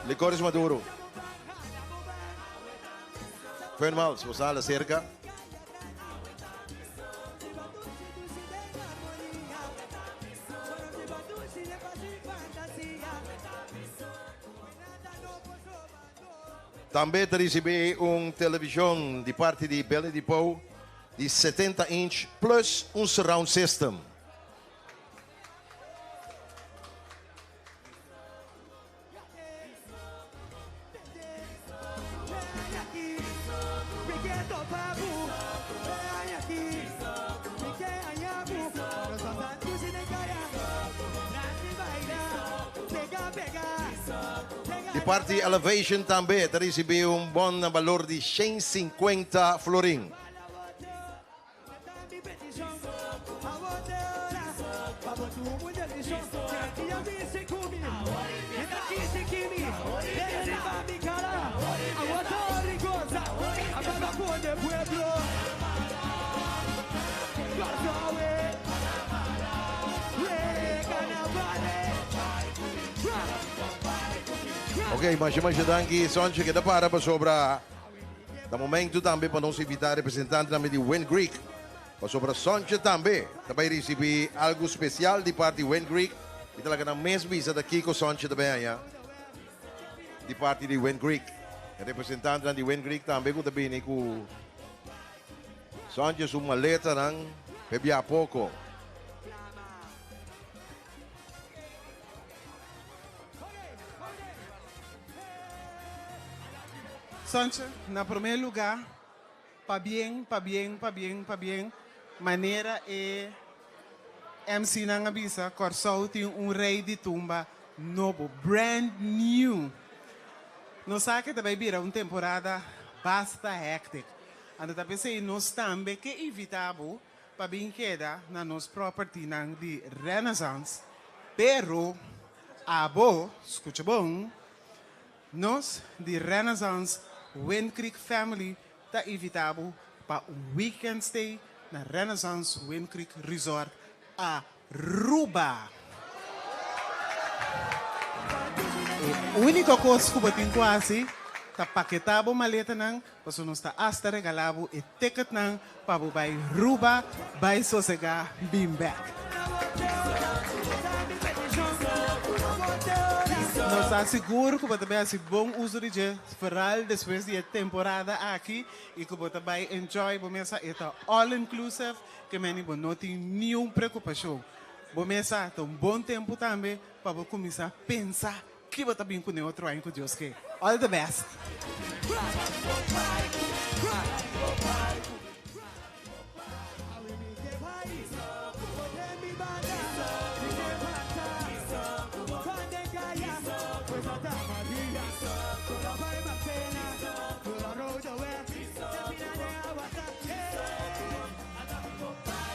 Licores Maduro. Fun miles, bo sa cerca. Tambe ta ricibi un television di parti di Belly di Pou di 70 inch plus un surround system. Di parti Elevation tambe ta ricibi un bon na balor di 150 florin. Ok, masha masha danki Sonche keda para pasobra ta momento tambe pa nos invita representante tambe di Wind Greek pasobra Sonche tambe ta bai ricibi algo special di parti Wind Greek y ta laga nan mes bisa ta kico Sonche ta bai haña di parti di Wind Greek. E representantenan di Wind Greek tambe cu ta bini cu Sontje su maletanan p'e bia poco. Sontje, na prome lugar, pabien, pabien, pabien, pabien, manera e MC nan a bisa, Corsou tin un rey di tumba nobo, brand new. Nos sa cu ta bay bira un temporada basta hectic. Anto ta pesey nos tambe ke invita bo pa bin keda na nos property nan di Renaissance, pero abo, scucha bon, nos di Renaissance Wind Creek Family ta invita bo pa un weekend stay na Renaissance Wind Creek Resort Aruba. E unico cos cu bo tin cu haci ta paketa bo maletanan, pasobra nos ta hasta regala bo e ticketnan pa bo bai Ruba, bai sosega, bin bek. Nos ta sigur cu bo ta bai haci bon uso di dje, vooral despues di e temporada aki, y cu bo ta bai enjoy bo mesa. E ta all inclusive, ke meni bo no tin niun preocupacion. Bo mesa ta un bon tempo tambe pa bo cuminsa pensa ki bo ta bin cune otro aña cu Dios ke. All the best!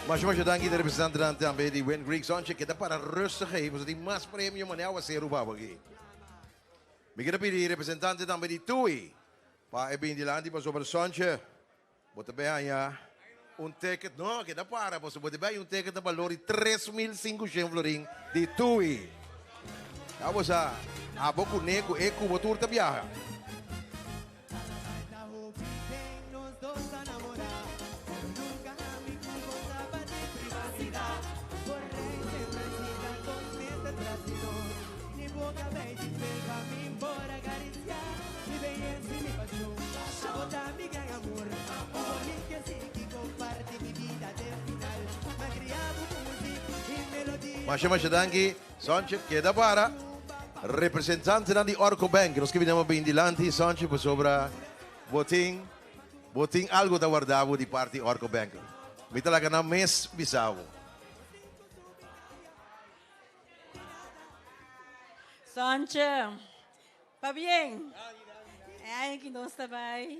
Masha masha danki na representantenan tambe di Wind Greek Sontje. Keda para rustig ei, pasobra tin mas premio manera awaseru pa bo aki. Mi keda pidi representante tambe di Tui pa e bin dilanti pasobra Sontje bo ta bay haña un ticket. No, keda para pasobra bo ta bay haña un ticket na balor di 3500 florin di Tui. Ya bo sa, abo kuné ku e ku bo tur ta biaha. Masha masha danki Sontje keda para. Representantenan di Orco Bank, nos ke bini a bin dilanti Sontje pasobra bo tin bo tin algo ta warda bo di parti Orco Bank. Mi ta laga nan mes bisa bo. Sontje, pabien! E aña ki nos ta bai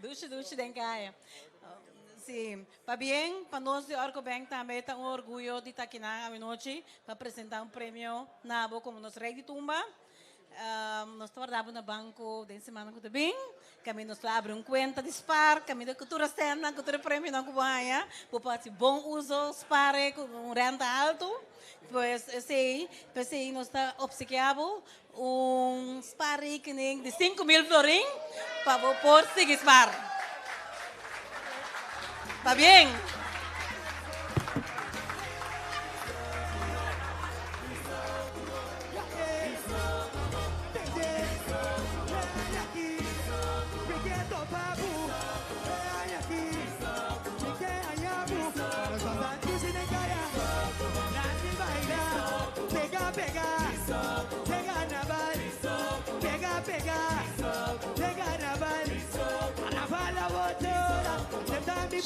Dushi dushi den kaya. Si, pabien pa nos di Orco Bank tambe ta un orguyo di ta akinan awenochi pa presenta un premio na bo como nos Rey di Tumba. Nos ta warda bo na banco den semana cu ta bin. Caminda nos ta abri un cuenta di spaar, caminda cu tur e centnan, cu tur e premionan cu bo haña, bo por haci bon uso, spaar e cu un renta halto. Pues esey, p'esey nos ta obsekia bo un spaarrekening di 5000 florin pa bo por sigui spaar. Pabien!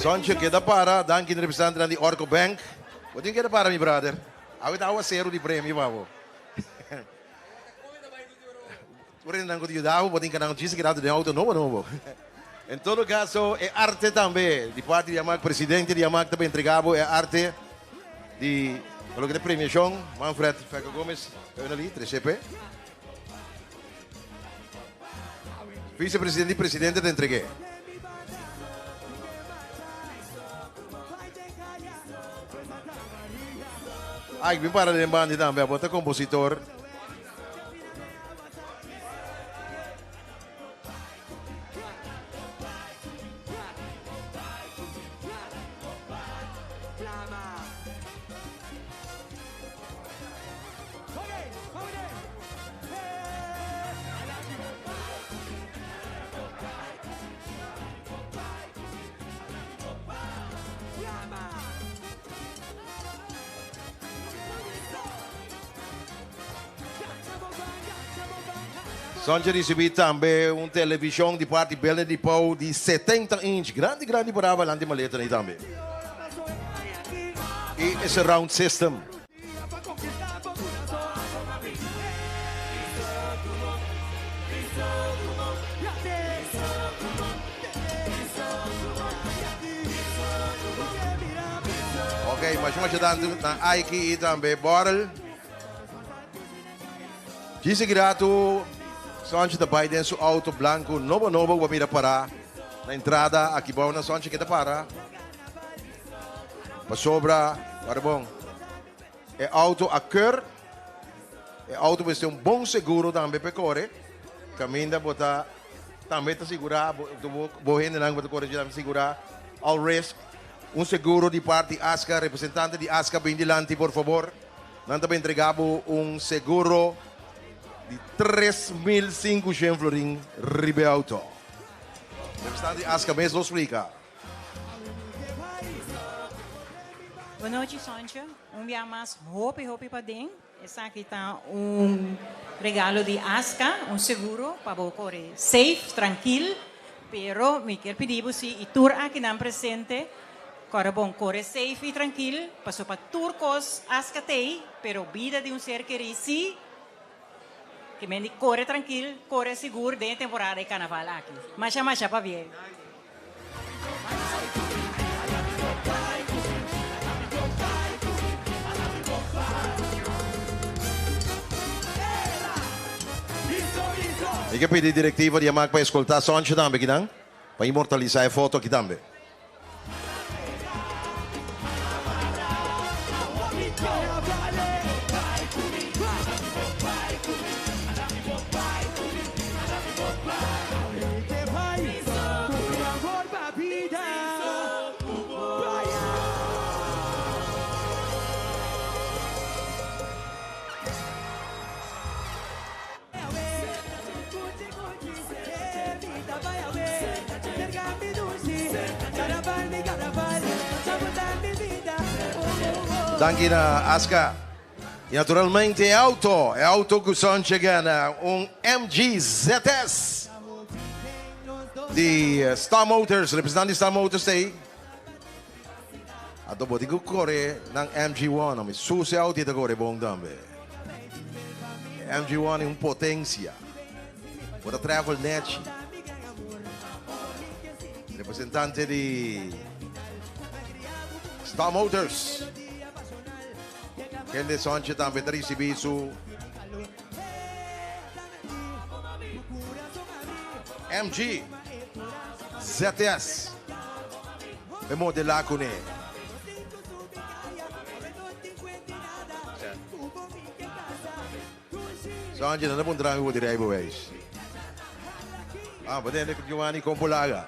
Sontje keda para, danki na representantenan di Orco Bank. Bo tin keda para mi brother. Awe ta awaseru di premio pa bo. Tur hendenan ku ta yuda bo, bo tin kanan djis keda den auto nobo nobo. En todo caso e arte tambe di parti di Amak, presidente di Amak ta entrega bo e arte di loke ta premiacion. Manfred Feco Gomez, ali, 3CP. Vicepresidente y presidente ta entregué. Ay, bin para den bandi tambe, abo ta compositor. Sonja ricibi tambe un television di parti Belen di Pau di 70 inch. Grandi, grandi brava lanti maleta ni tambe. Y e surround system. Ok, mas masha danki na Aiki y tambe Borrel. Djis aki ratu Sonchi ta bai den su auto blanco nobo nobo ku a mira para na entrada aki bou na Sonchi ke ta para pasobra wak bon e auto a keur e auto mester un bon seguro tambe pa e kore kaminda bo ta tambe ta sigura bo hendenan ku ta kore tambe sigura all risk un seguro di parti Aska representante di Aska bin dilanti por fabor. Nan ta entrega bo un seguro di 3500 florin riba e auto. Representante di Aska mes lo splika. Bonochi Sontje, un bia mas hopi hopi paden. Esaki ta un regalo di Aska, un seguro pa bo kore safe, trankil. Pero mi kier pidi bo si y tur akinan presente Kòrda bon, kore safe i trankil, paso pa tur kos aska t'ei, pero bida di un ser kerí sí, ke men di kore trankil, kore sigur den e temporada di karnaval aki. Masha masha pabia. Mi ke pidi direktiva di Amak pa eskoltá Sonche tambe kinan, pa inmortalisá e foto aki tambe. Danki na Aska. Y naturalmente e auto, e auto cu Sonche gana, un MG ZS di Star Motors, representante di Star Motors ta ey. Anto bo tin ku kore nan MG One, mi susi auto ta kore bon tambe. MG One e un potensia. Bo ta travel nechi. Representante di Star Motors. Kende Sonche tambe ta ricibi su MG ZS. E modela kuné. Sonche no ta puntra mi bo di rijbewijs. Ah, bo tende ku Giovanni kon por laga.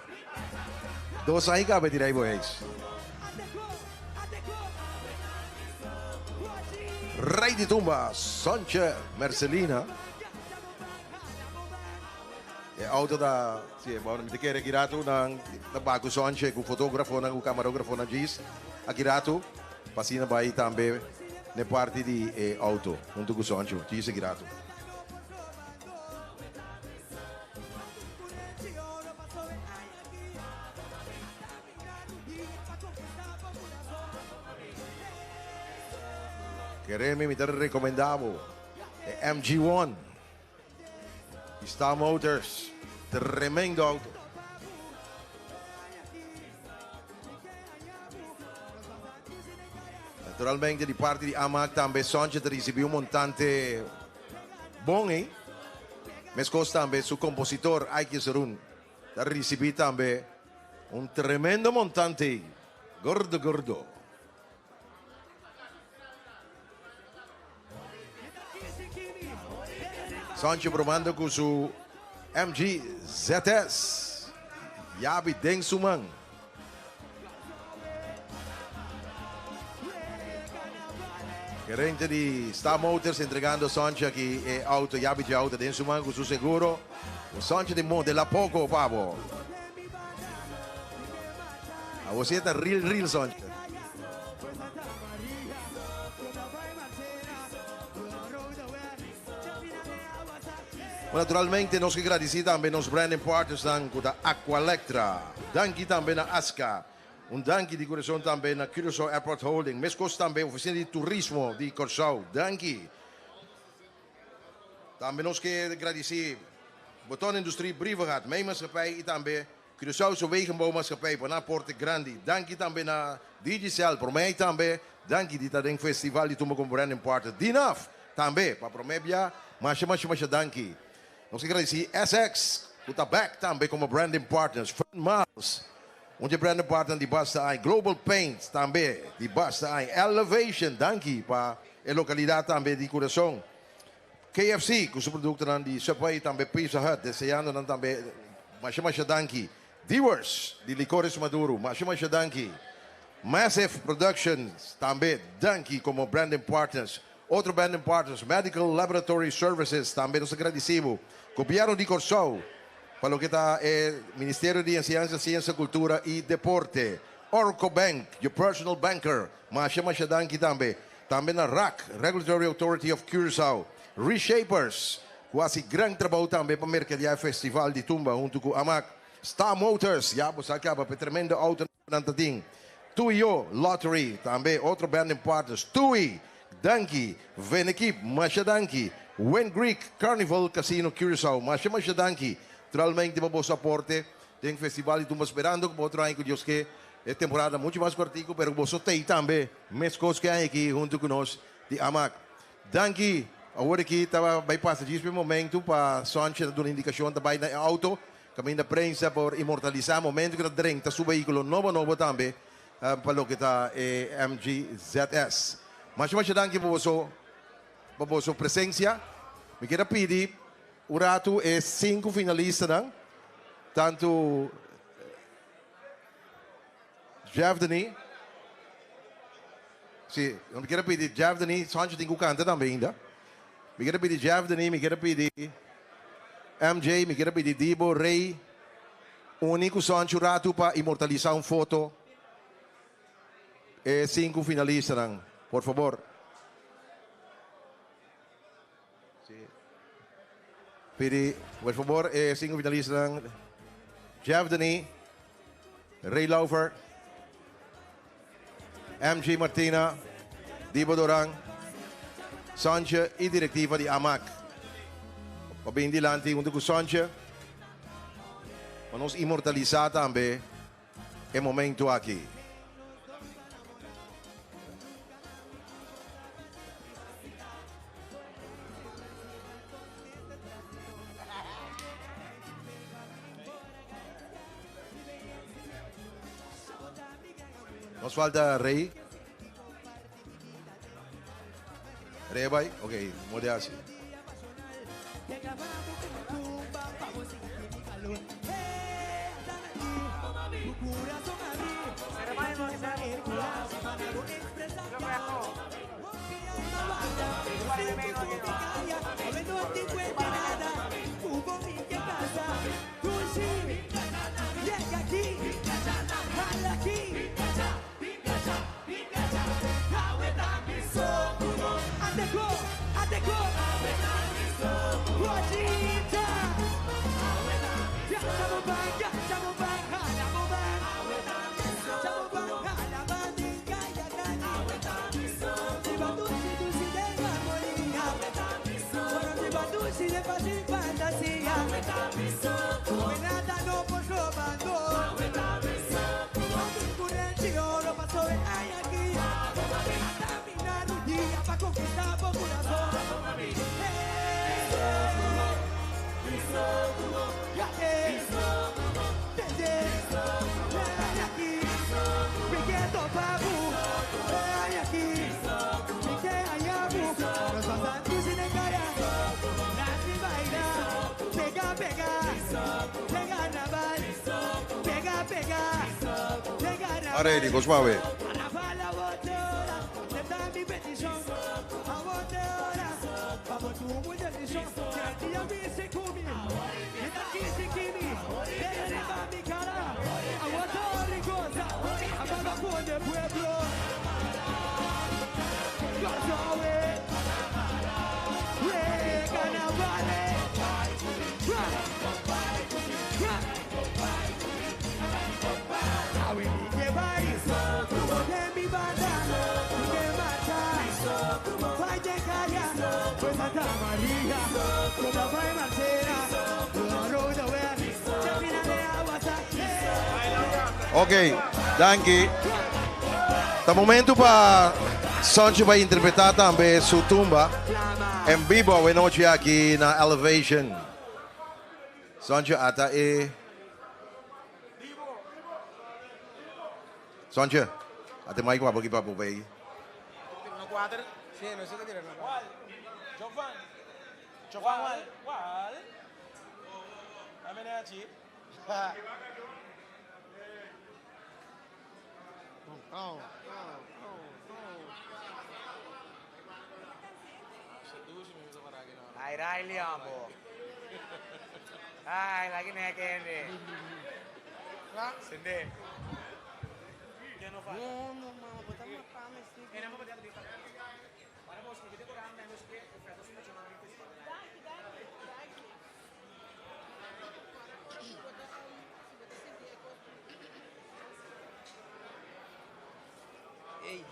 Dos aña kaba di rijbewijs. Rey di tumba, Sontje Mercelina. E auto ta, si, bueno, mi ta kere aki ratu nan ta baku Sontje ku fotografonan, ku kamarografonan djis aki ratu pa asina bai tambe n'e parti di e auto huntu ku Sontje djis aki ratu. Keremi mi ta recomenda bo e MG One di Star Motors. Tremendo auto. Naturalmente di parti di AMAC tambe Sontje ta ricibi un montante bon ey. Mescos tambe su compositor Ike Jesurun ta ricibi tambe un tremendo montante gordo gordo. Sontje bromando cu su MG ZS. Yabi den su man. Gerente di Star Motors entregando Sontje aki e auto, yabi dje auto den su man cu su seguro. Sontje di modela poco pa bo. Awor si e ta real real Sontje. Naturalmente nos ke gradisí tambe nos branding partnersnan ku ta Aqualectra. Danki tambe na Aska. Un danki di kurason tambe na Curaçao Airport Holding. Meskos tambe Ofisina di Turismo di Kòrsou. Danki. Tambe nos ke gradisí Beton Industrie Brievengat, Mijnmaatschappij i tambe Curaçaose Wegenbouwmaatschappij pa nan aporte grandi. Danki tambe na Digicel, promé tambe danki di ta den Festival di Tumba komo branding partner. Dinaf tambe pa promé bia masha masha masha danki. Nos ke gradisí SX ku ta bèk tambe komo branding partners. Fun Miles un dje branding partner di basta aña. Global Paint tambe di basta aña. Elevation danki pa e lokalidat tambe di kurason. KFC ku su produktonan di Subway tambe Pizza Hut deseando nan tambe masha masha danki. Dewars di Licores Maduro masha masha danki. Massive Productions tambe danki komo branding partners. Otro branding partners Medical Laboratory Services tambe nos ta gradisi bo. Gobièrnu di Kòrsou pa loke ta e Ministerio di Enseñansa, Siensia, Kultura i Deporte. Orco Bank, your personal banker, masha masha danki tambe. Tambe na rac, Regulatory Authority of Curaçao, Reshapers, ku hasi gran trabou tambe pa merkadeá e festival di tumba huntu ku Amak, Star Motors, ya bo sa kaba pa e tremendo autonan ta tin, Tuyo Lottery, tambe otro branding partners, Tui, danki, Venekip, masha danki, Wind Greek Carnival Casino Curaçao, masha masha danki, naturalmente pa boso aporte den festival di tumba sperando ku bo otro aña ku Dios ke e temporada muchu mas kortiku pero ku boso t'ei tambe. Meskos ku e aña aki huntu ku nos di Amak. Danki. Awor aki ta bai pasa djis p'e momentu pa Sontje ta duna indikashon ta bai na e auto kaminda prensa por inmortalisá momentu ku ta drenta su vehíkulo nobo nobo tambe pa loke ta e MG ZS. Masha masha danki pa boso pa boso presensia. Mi kier a pidi un ratu e sinku finalistanan tantu Jeff Denis. Si, mi kier a pidi Jeff Denis, Sancho tin ku kanta tambe ainda. Mi kier a pidi Jeff Denis, mi kier a pidi MJ, mi kier a pidi Dibo, Rey, uni ku Sancho ratu pa inmortalisa un foto e sinku finalistanan, por fabor. Si. Pidi, por fabor, e sinku finalistanan, Jeff Denis, Ray Laufer, MG Martina, Dibo Doran, Sontje i direktiva di Amak. Pa bin dilanti huntu ku Sontje pa nos inmortalisá tambe e momento aki. Nos falta Rey. Rey bai? Ok, morde así. Ready, go suave. Ok, danki. Ta momento pa Sonchi bai interpretá tambe su tumba en bibo awe nochi aki na Elevation. Sonchi ata e Sonchi, ata e mic pa bo aki pa bo bay. Ay, Riley, ambo. Ay, lagi nek ende. Sende. No, no, mama, bota matame, sí. Ey.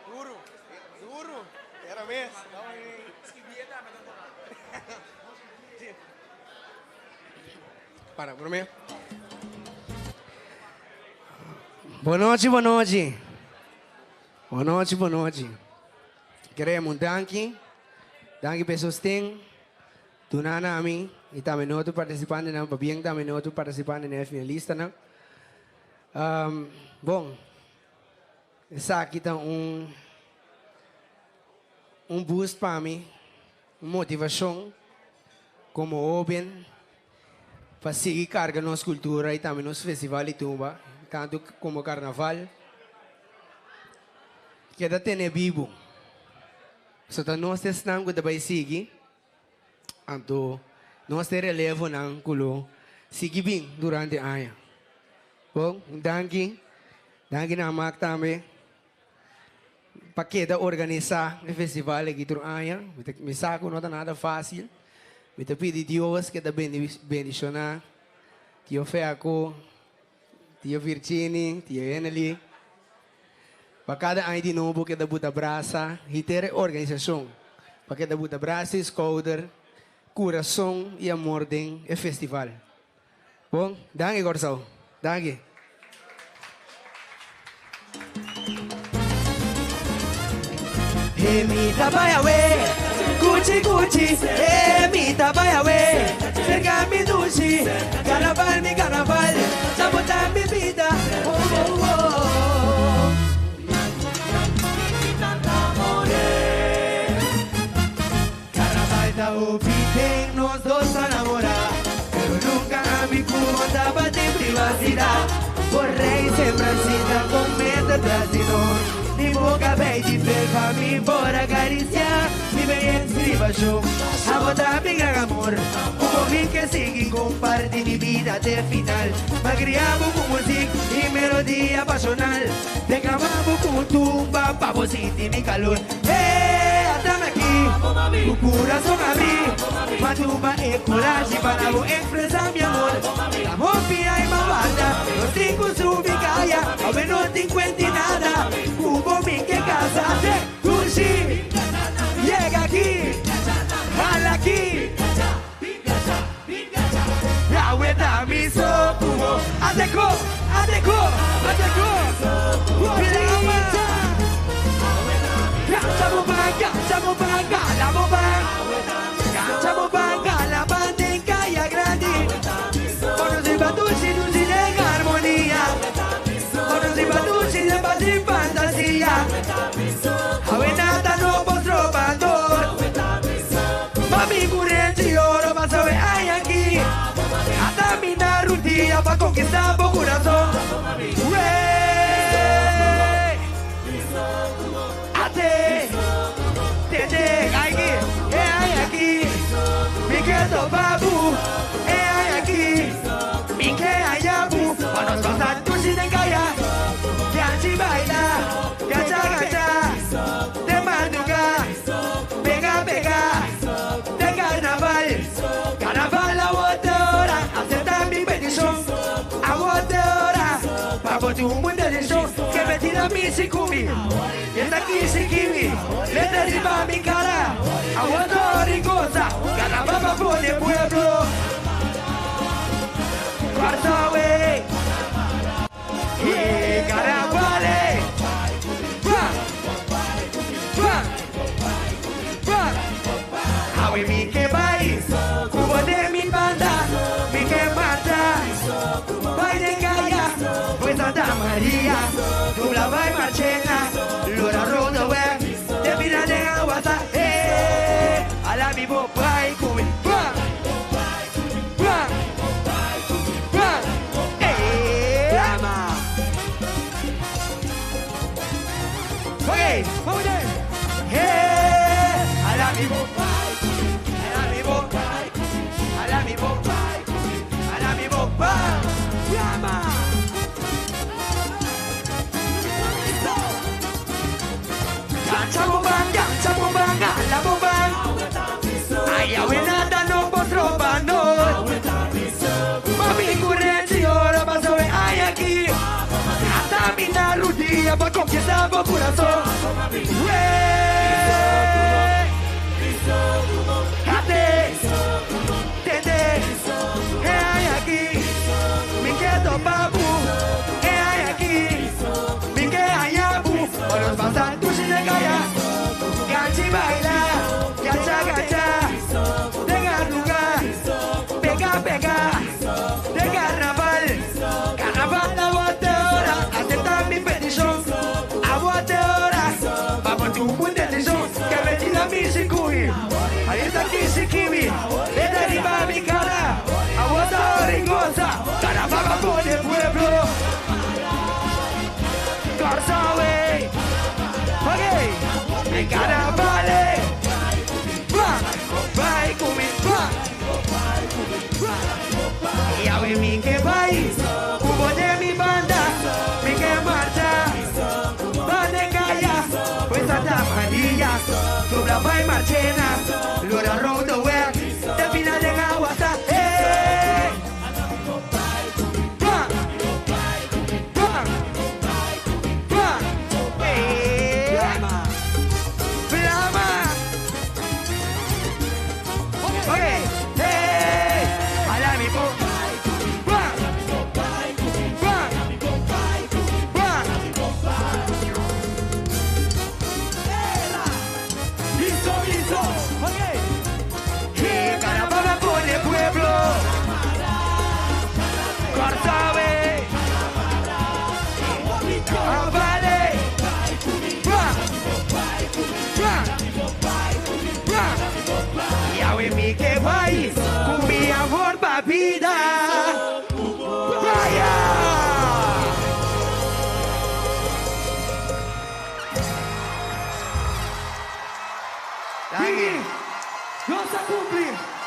Duro, duro. Era mes. Para, promé. Bon nochi, bon nochi. Bon nochi, bon nochi. Queremos un danki. Danki pa e sosten. Duna na mi y tambe no otro participantenan, pabien tambe no otro participantenan e finalistanan. Bon, esaki ta un un boost pa mi, un motivacion como hoben pa sigui carga nos cultura y tambe nos festival di tumba, tanto como carnaval, keda tene bibo. So ta nos esnan cu ta bay sigui. Anto nos ta e relevonan ku lo sigui bin durante aña. Bon, un danki. Danki na Amak tambe pa keda organisá e festival aki tur aña. Mi ta mi sa ku no ta nada fásil. Mi ta pidi Dios keda bendishoná Tio Feaco. Tio Virgini, Tio Henely. Pa kada aña di nobo keda buta brasa henter e organisashon. Pa keda buta brasa i skouder, kurason i amor den e festival. Bon, danki Kòrsou. Danki. Hey, mi ta bai awe, kuchi kuchi. Hey, mi ta bai awe, serka mi dushi. Karnaval, mi karnaval, ta bota mi bida. Oh, oh, oh. Carnaval ta hopi den nos dos a namora Pero nunca ami cu bo tabatin privacidad Bo rey sembrancita con meta tras di nos Ni bo cabey di fel pa mi por acaricia Mi belleza riba show Abo ta mi gran amor Cu bo mi ke sigui comparti mi bida te final Ma cria bo cu muziek y melodia pasional Te cama bo cu tumba pa bo sinti mi calor Hey, atame aki Cu curason abri Ma tuma e corashi pa na bo expresa mi amor Ta hopi ay ma warda Nos tin cu subi caya Awe no tin cuenti nada Cu bo mi ke casa Dushi, yega aki Hala aki Yahweh ta mi so ku bo. Ateko, ateko, ateko. Plama. Gacha bo ban, gacha bo ban, gala bo ban. Gacha bo ban, gala ban den kaya grandi. Pa nos riba dushi, dushi den harmonia. Pa nos riba dushi den pas i fantasia. Awe nada no por stroba nos. Mami ku renchi oro pa sabe ay aki Ata mi na rudia pa konkista bo kurason Wey Ate Tete ay ki E ay aki Mi ke topa bu E ay aki Mi ke haya bu Pa nos pasa dushi den kaya Kianchi baila Gacha gacha Te madruga Pega pega den carnaval Carnaval awor te ora Acepta mi peticion Awor te ora Pa bo tin un buen decision Ke me tira mi si cu mi E ta kisi kiwi Letra riba mi cara Awor te ora y goza Carnaval pa pone pueblo Kòrsou ey E carnaval ey Ba Ba Ba Awe mi ke bai Ku bo den mi banda Mi ke mata Bai den kaya Bai Santa Maria Dubla bai Marchena Lora Rodeweg Te bira den Awasa Hey Ala mi bo bai ku mi Ba Ba Ba Hey Lama Ok, vamos there. Hey, ala mi bo, ala mi bo, ala mi bo, ala mi bo, ba, llama. Gacha bo bang, gacha bo bang, ala bo bang. Ay, awe nada no por tropa no. Mami currency ora paso ay aquí. Ata mi na rudia pa conquistar bo corazón. Wey. Ate, tete, eh ay aquí. Mi quedo babu, eh ay aquí. Mi que ayabu, o nos pasa tu sin calla. Ganchi baila, gacha gacha, tenga lugar, pega pega, de carnaval, carnaval a hora, acepta mi petición, a hora, vamos tu buen decisión, que me tira mi sikui, ahí está kisi kiwi, le derriba mi cara, aguanta rigosa, carnaval por el pueblo, Kòrsou ey, ok, mi carnaval ey, ba, bai ku mi, ba, i awe mi ke bai, ku bo den mi banda, mi ke marcha, ba den kaya, pues Santa Maria, dobla bai Marchena, lora Rodeweg, te bina den Awasa, hey, ba. Nos a kumpli!